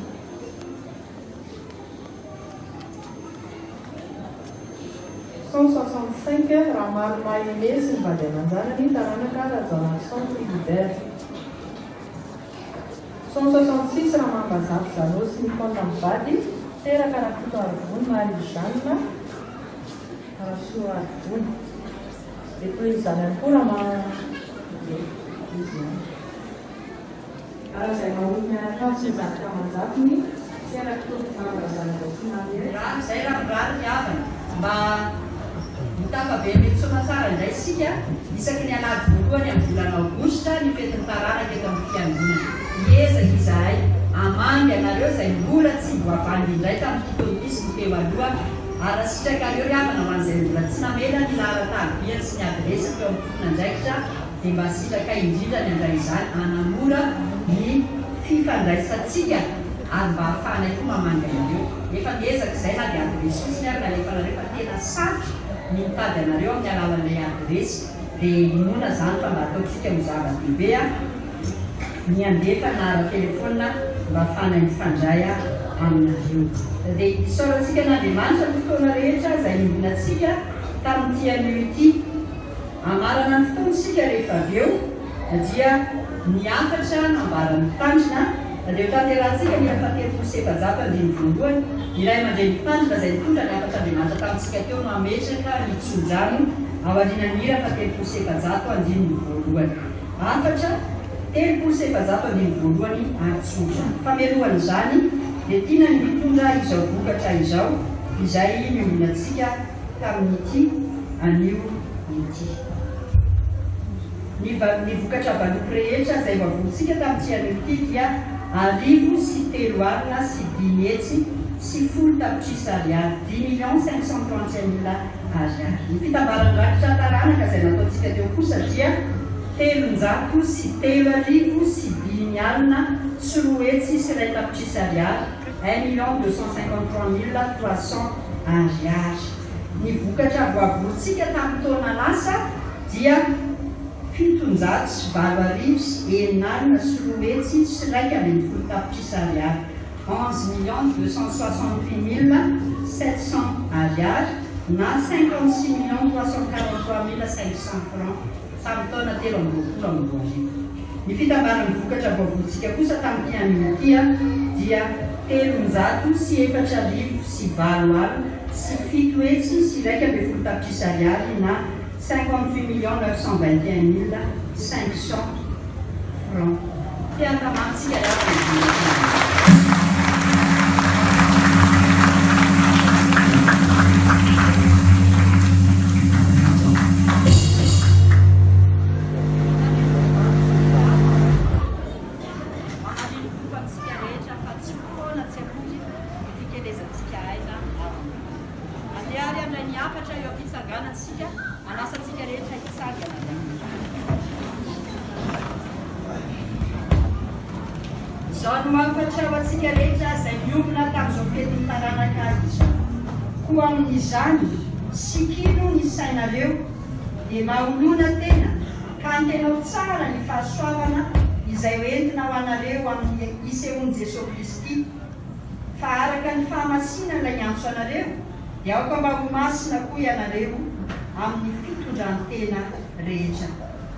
165 Ramarolahy Aimé sy ny vady aman-janany, taranaka Rajaonarison Philibert. 166 Ramambazafy Jeannot sy Nicole mivady, teraka Rakotoarivony Marie Jeanne Rasoarivony. Dia toy izany ihany koa Rama ie, izy ihany. Razaimaholo mianakavy sy ny zanaka aman-jafiny, terak'i Tompovavy Razanavao Rano izay raha mirary ny havana mba ho tafaverina eto Soamatsara indray isika isaky ny alahady voalohany amin'ny volana aogositra ny fetin'ny taranaka eto amin'ny fiangonana. Hiezaka izahay hamangy anareo izay mbola tsy voavangy indray tamin'ity taona ity sy ny teo aloha ary raha sitrakareo ry havana ho an'izay mbola tsy namela ny laharan-taribiany sy ny adiresiny teo amin'ny tompon'andraikitra dia mba sitrakay indrindra ny handray izany hanamora ny fifandraisantsika ary mba hahafahanay koa mamangy anareo. Efa miezaka izay na dia adiresy fotsiny ary nalefanareo fa tena sarotra ny mitady anareo amin'ny alalan'ilay adiresy dia inoana izany fa mba ataontsika ho zava-dehibe ny handefa na ara-telefaonina mba ahafahanay mifandray aminareo. Dia isaorantsika an'Andriamanitra ny fotoana rehetra izay niombonantsika tamin'ity anio ity. Hamarana ny fotoana isika rehefa avy eo dia ny hafatra nambaran'ny Mpitandrina dia ho tanterahantsika ny hira faha-430 andininy voalohany. Ny ray aman-dreny mpitandrina izay nitondra ny hafatr'Andriamanitra tamintsika teo no hametraka ny tsodrano aorianan'ny hira faha-430 andininy voalohany. Hafatra 430 andininy voalohany ary tsodrano. Famelohan'izany dia tiana ny mitondra izao vokatra izao izay niombonantsika tamin'ity anio ity. Ny ny vokatra valopy rehetra izay voavorintsika tamin'ity anio ity dia 531 110 tapitrisa ariary, dix millions cinq cent trente et un mille ariary. Ny fitambaran'ny rakitra taranaka izay nataontsika teo kosa dia 303 201 tapitrisa ariary, 1 253 300 ariary. Ny vokatra voavorintsika tamin'ny taona lasa dia 708 261 tapitrisa ariary, 11 268 700 ariary na 56 343 500 francs tamin'ny taona 2023. Ny fitambaran'ny vokatra voavorintsika kosa tamin'ity anio ity dia 304 008 711 tapitrisa ariary na 58 921 500 francs. Tehaka mafy tsika. Mahalino Tompo antsika rehetra fa tsy ho foana tsy akory ny fikelezantsika aina ao aminy. Andeha ary handray ny hafatra eo am-pitsanganantsika, manasa antsika rehetra hitsangana avy aminy. Izao no hafatra ho antsika rehetra izay miombona tamin'izao fetin'ny taranaka izao. Koa amin'izany, sikino ny sainareo, dia maholona tena, ka antenao tsara ny fahasoavana izay ho entina ho anareo amin'ny isehoan'i Jesoa Kristy. Fa araka ny fahamasinana hiantso anareo, dia aoka mba ho masina koa ianareo amin'ny fitondran-tena rehetra.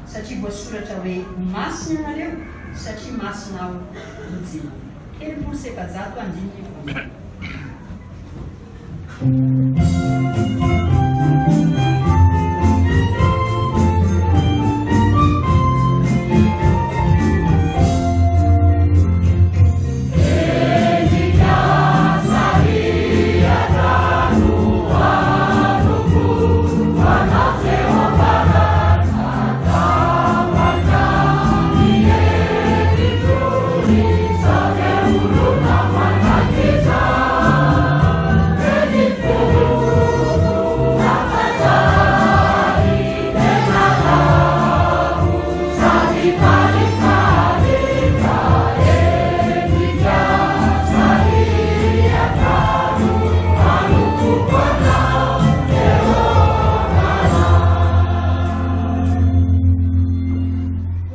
Satria voasoratra hoe, Ho masina ianareo, satria masina Aho, hoy Jehovah. 430 andininy voalohany.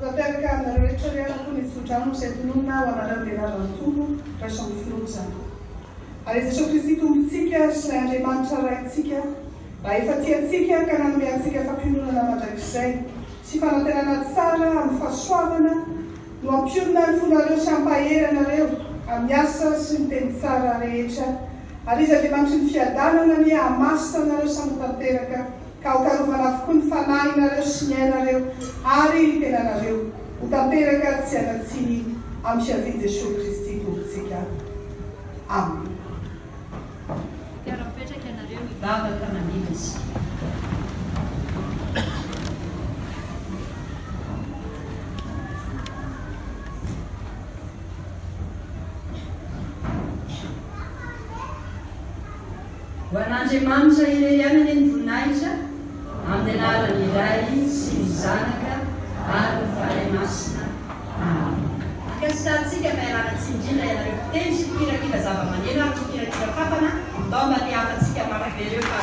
Tanteraka aminareo rehetra ry havako ny tsodrano izay tononina ho anareo amin'ny anaran'ny Tompo, raiso amin'ny finoana izany. Ary Jesoa Kristy Tompontsika sy ilay Andriamanitra Raintsika, raha efa tia antsika ka nanome antsika fampiononana mandrakizay sy fanantenana tsara amin'ny fahasoavana, no hampionona ny fonareo sy hampahery anareo amin'ny asa sy ny teny tsara rehetra. Ary Izy Andriamanitry ny fiadanana anie hahamasina anareo samy ho tanteraka, ka hokarovana avokoa ny fanahinareo sy ny ainareo ary ny tenanareo ho tanteraka tsy hanan-tsiny amin'ny fiavian'i Jesoa Kristy Tompontsika. Amena. Mpiara-mipetraka ianareo, hivavaka mangina isika. Ho an'Andriamanitra irery ihany anie ny voninahitra, amin'ny anaran'ny Ray sy ny Zanaka ary ny Fanahy Masina. Amena. Ankasitrahantsika fa ialana tsiny indrindra ianareo mpitendry sy mpikirakira zava-maneno ary mpikirakira fafana, ndao mba te hafantsika mafy be ireo fa.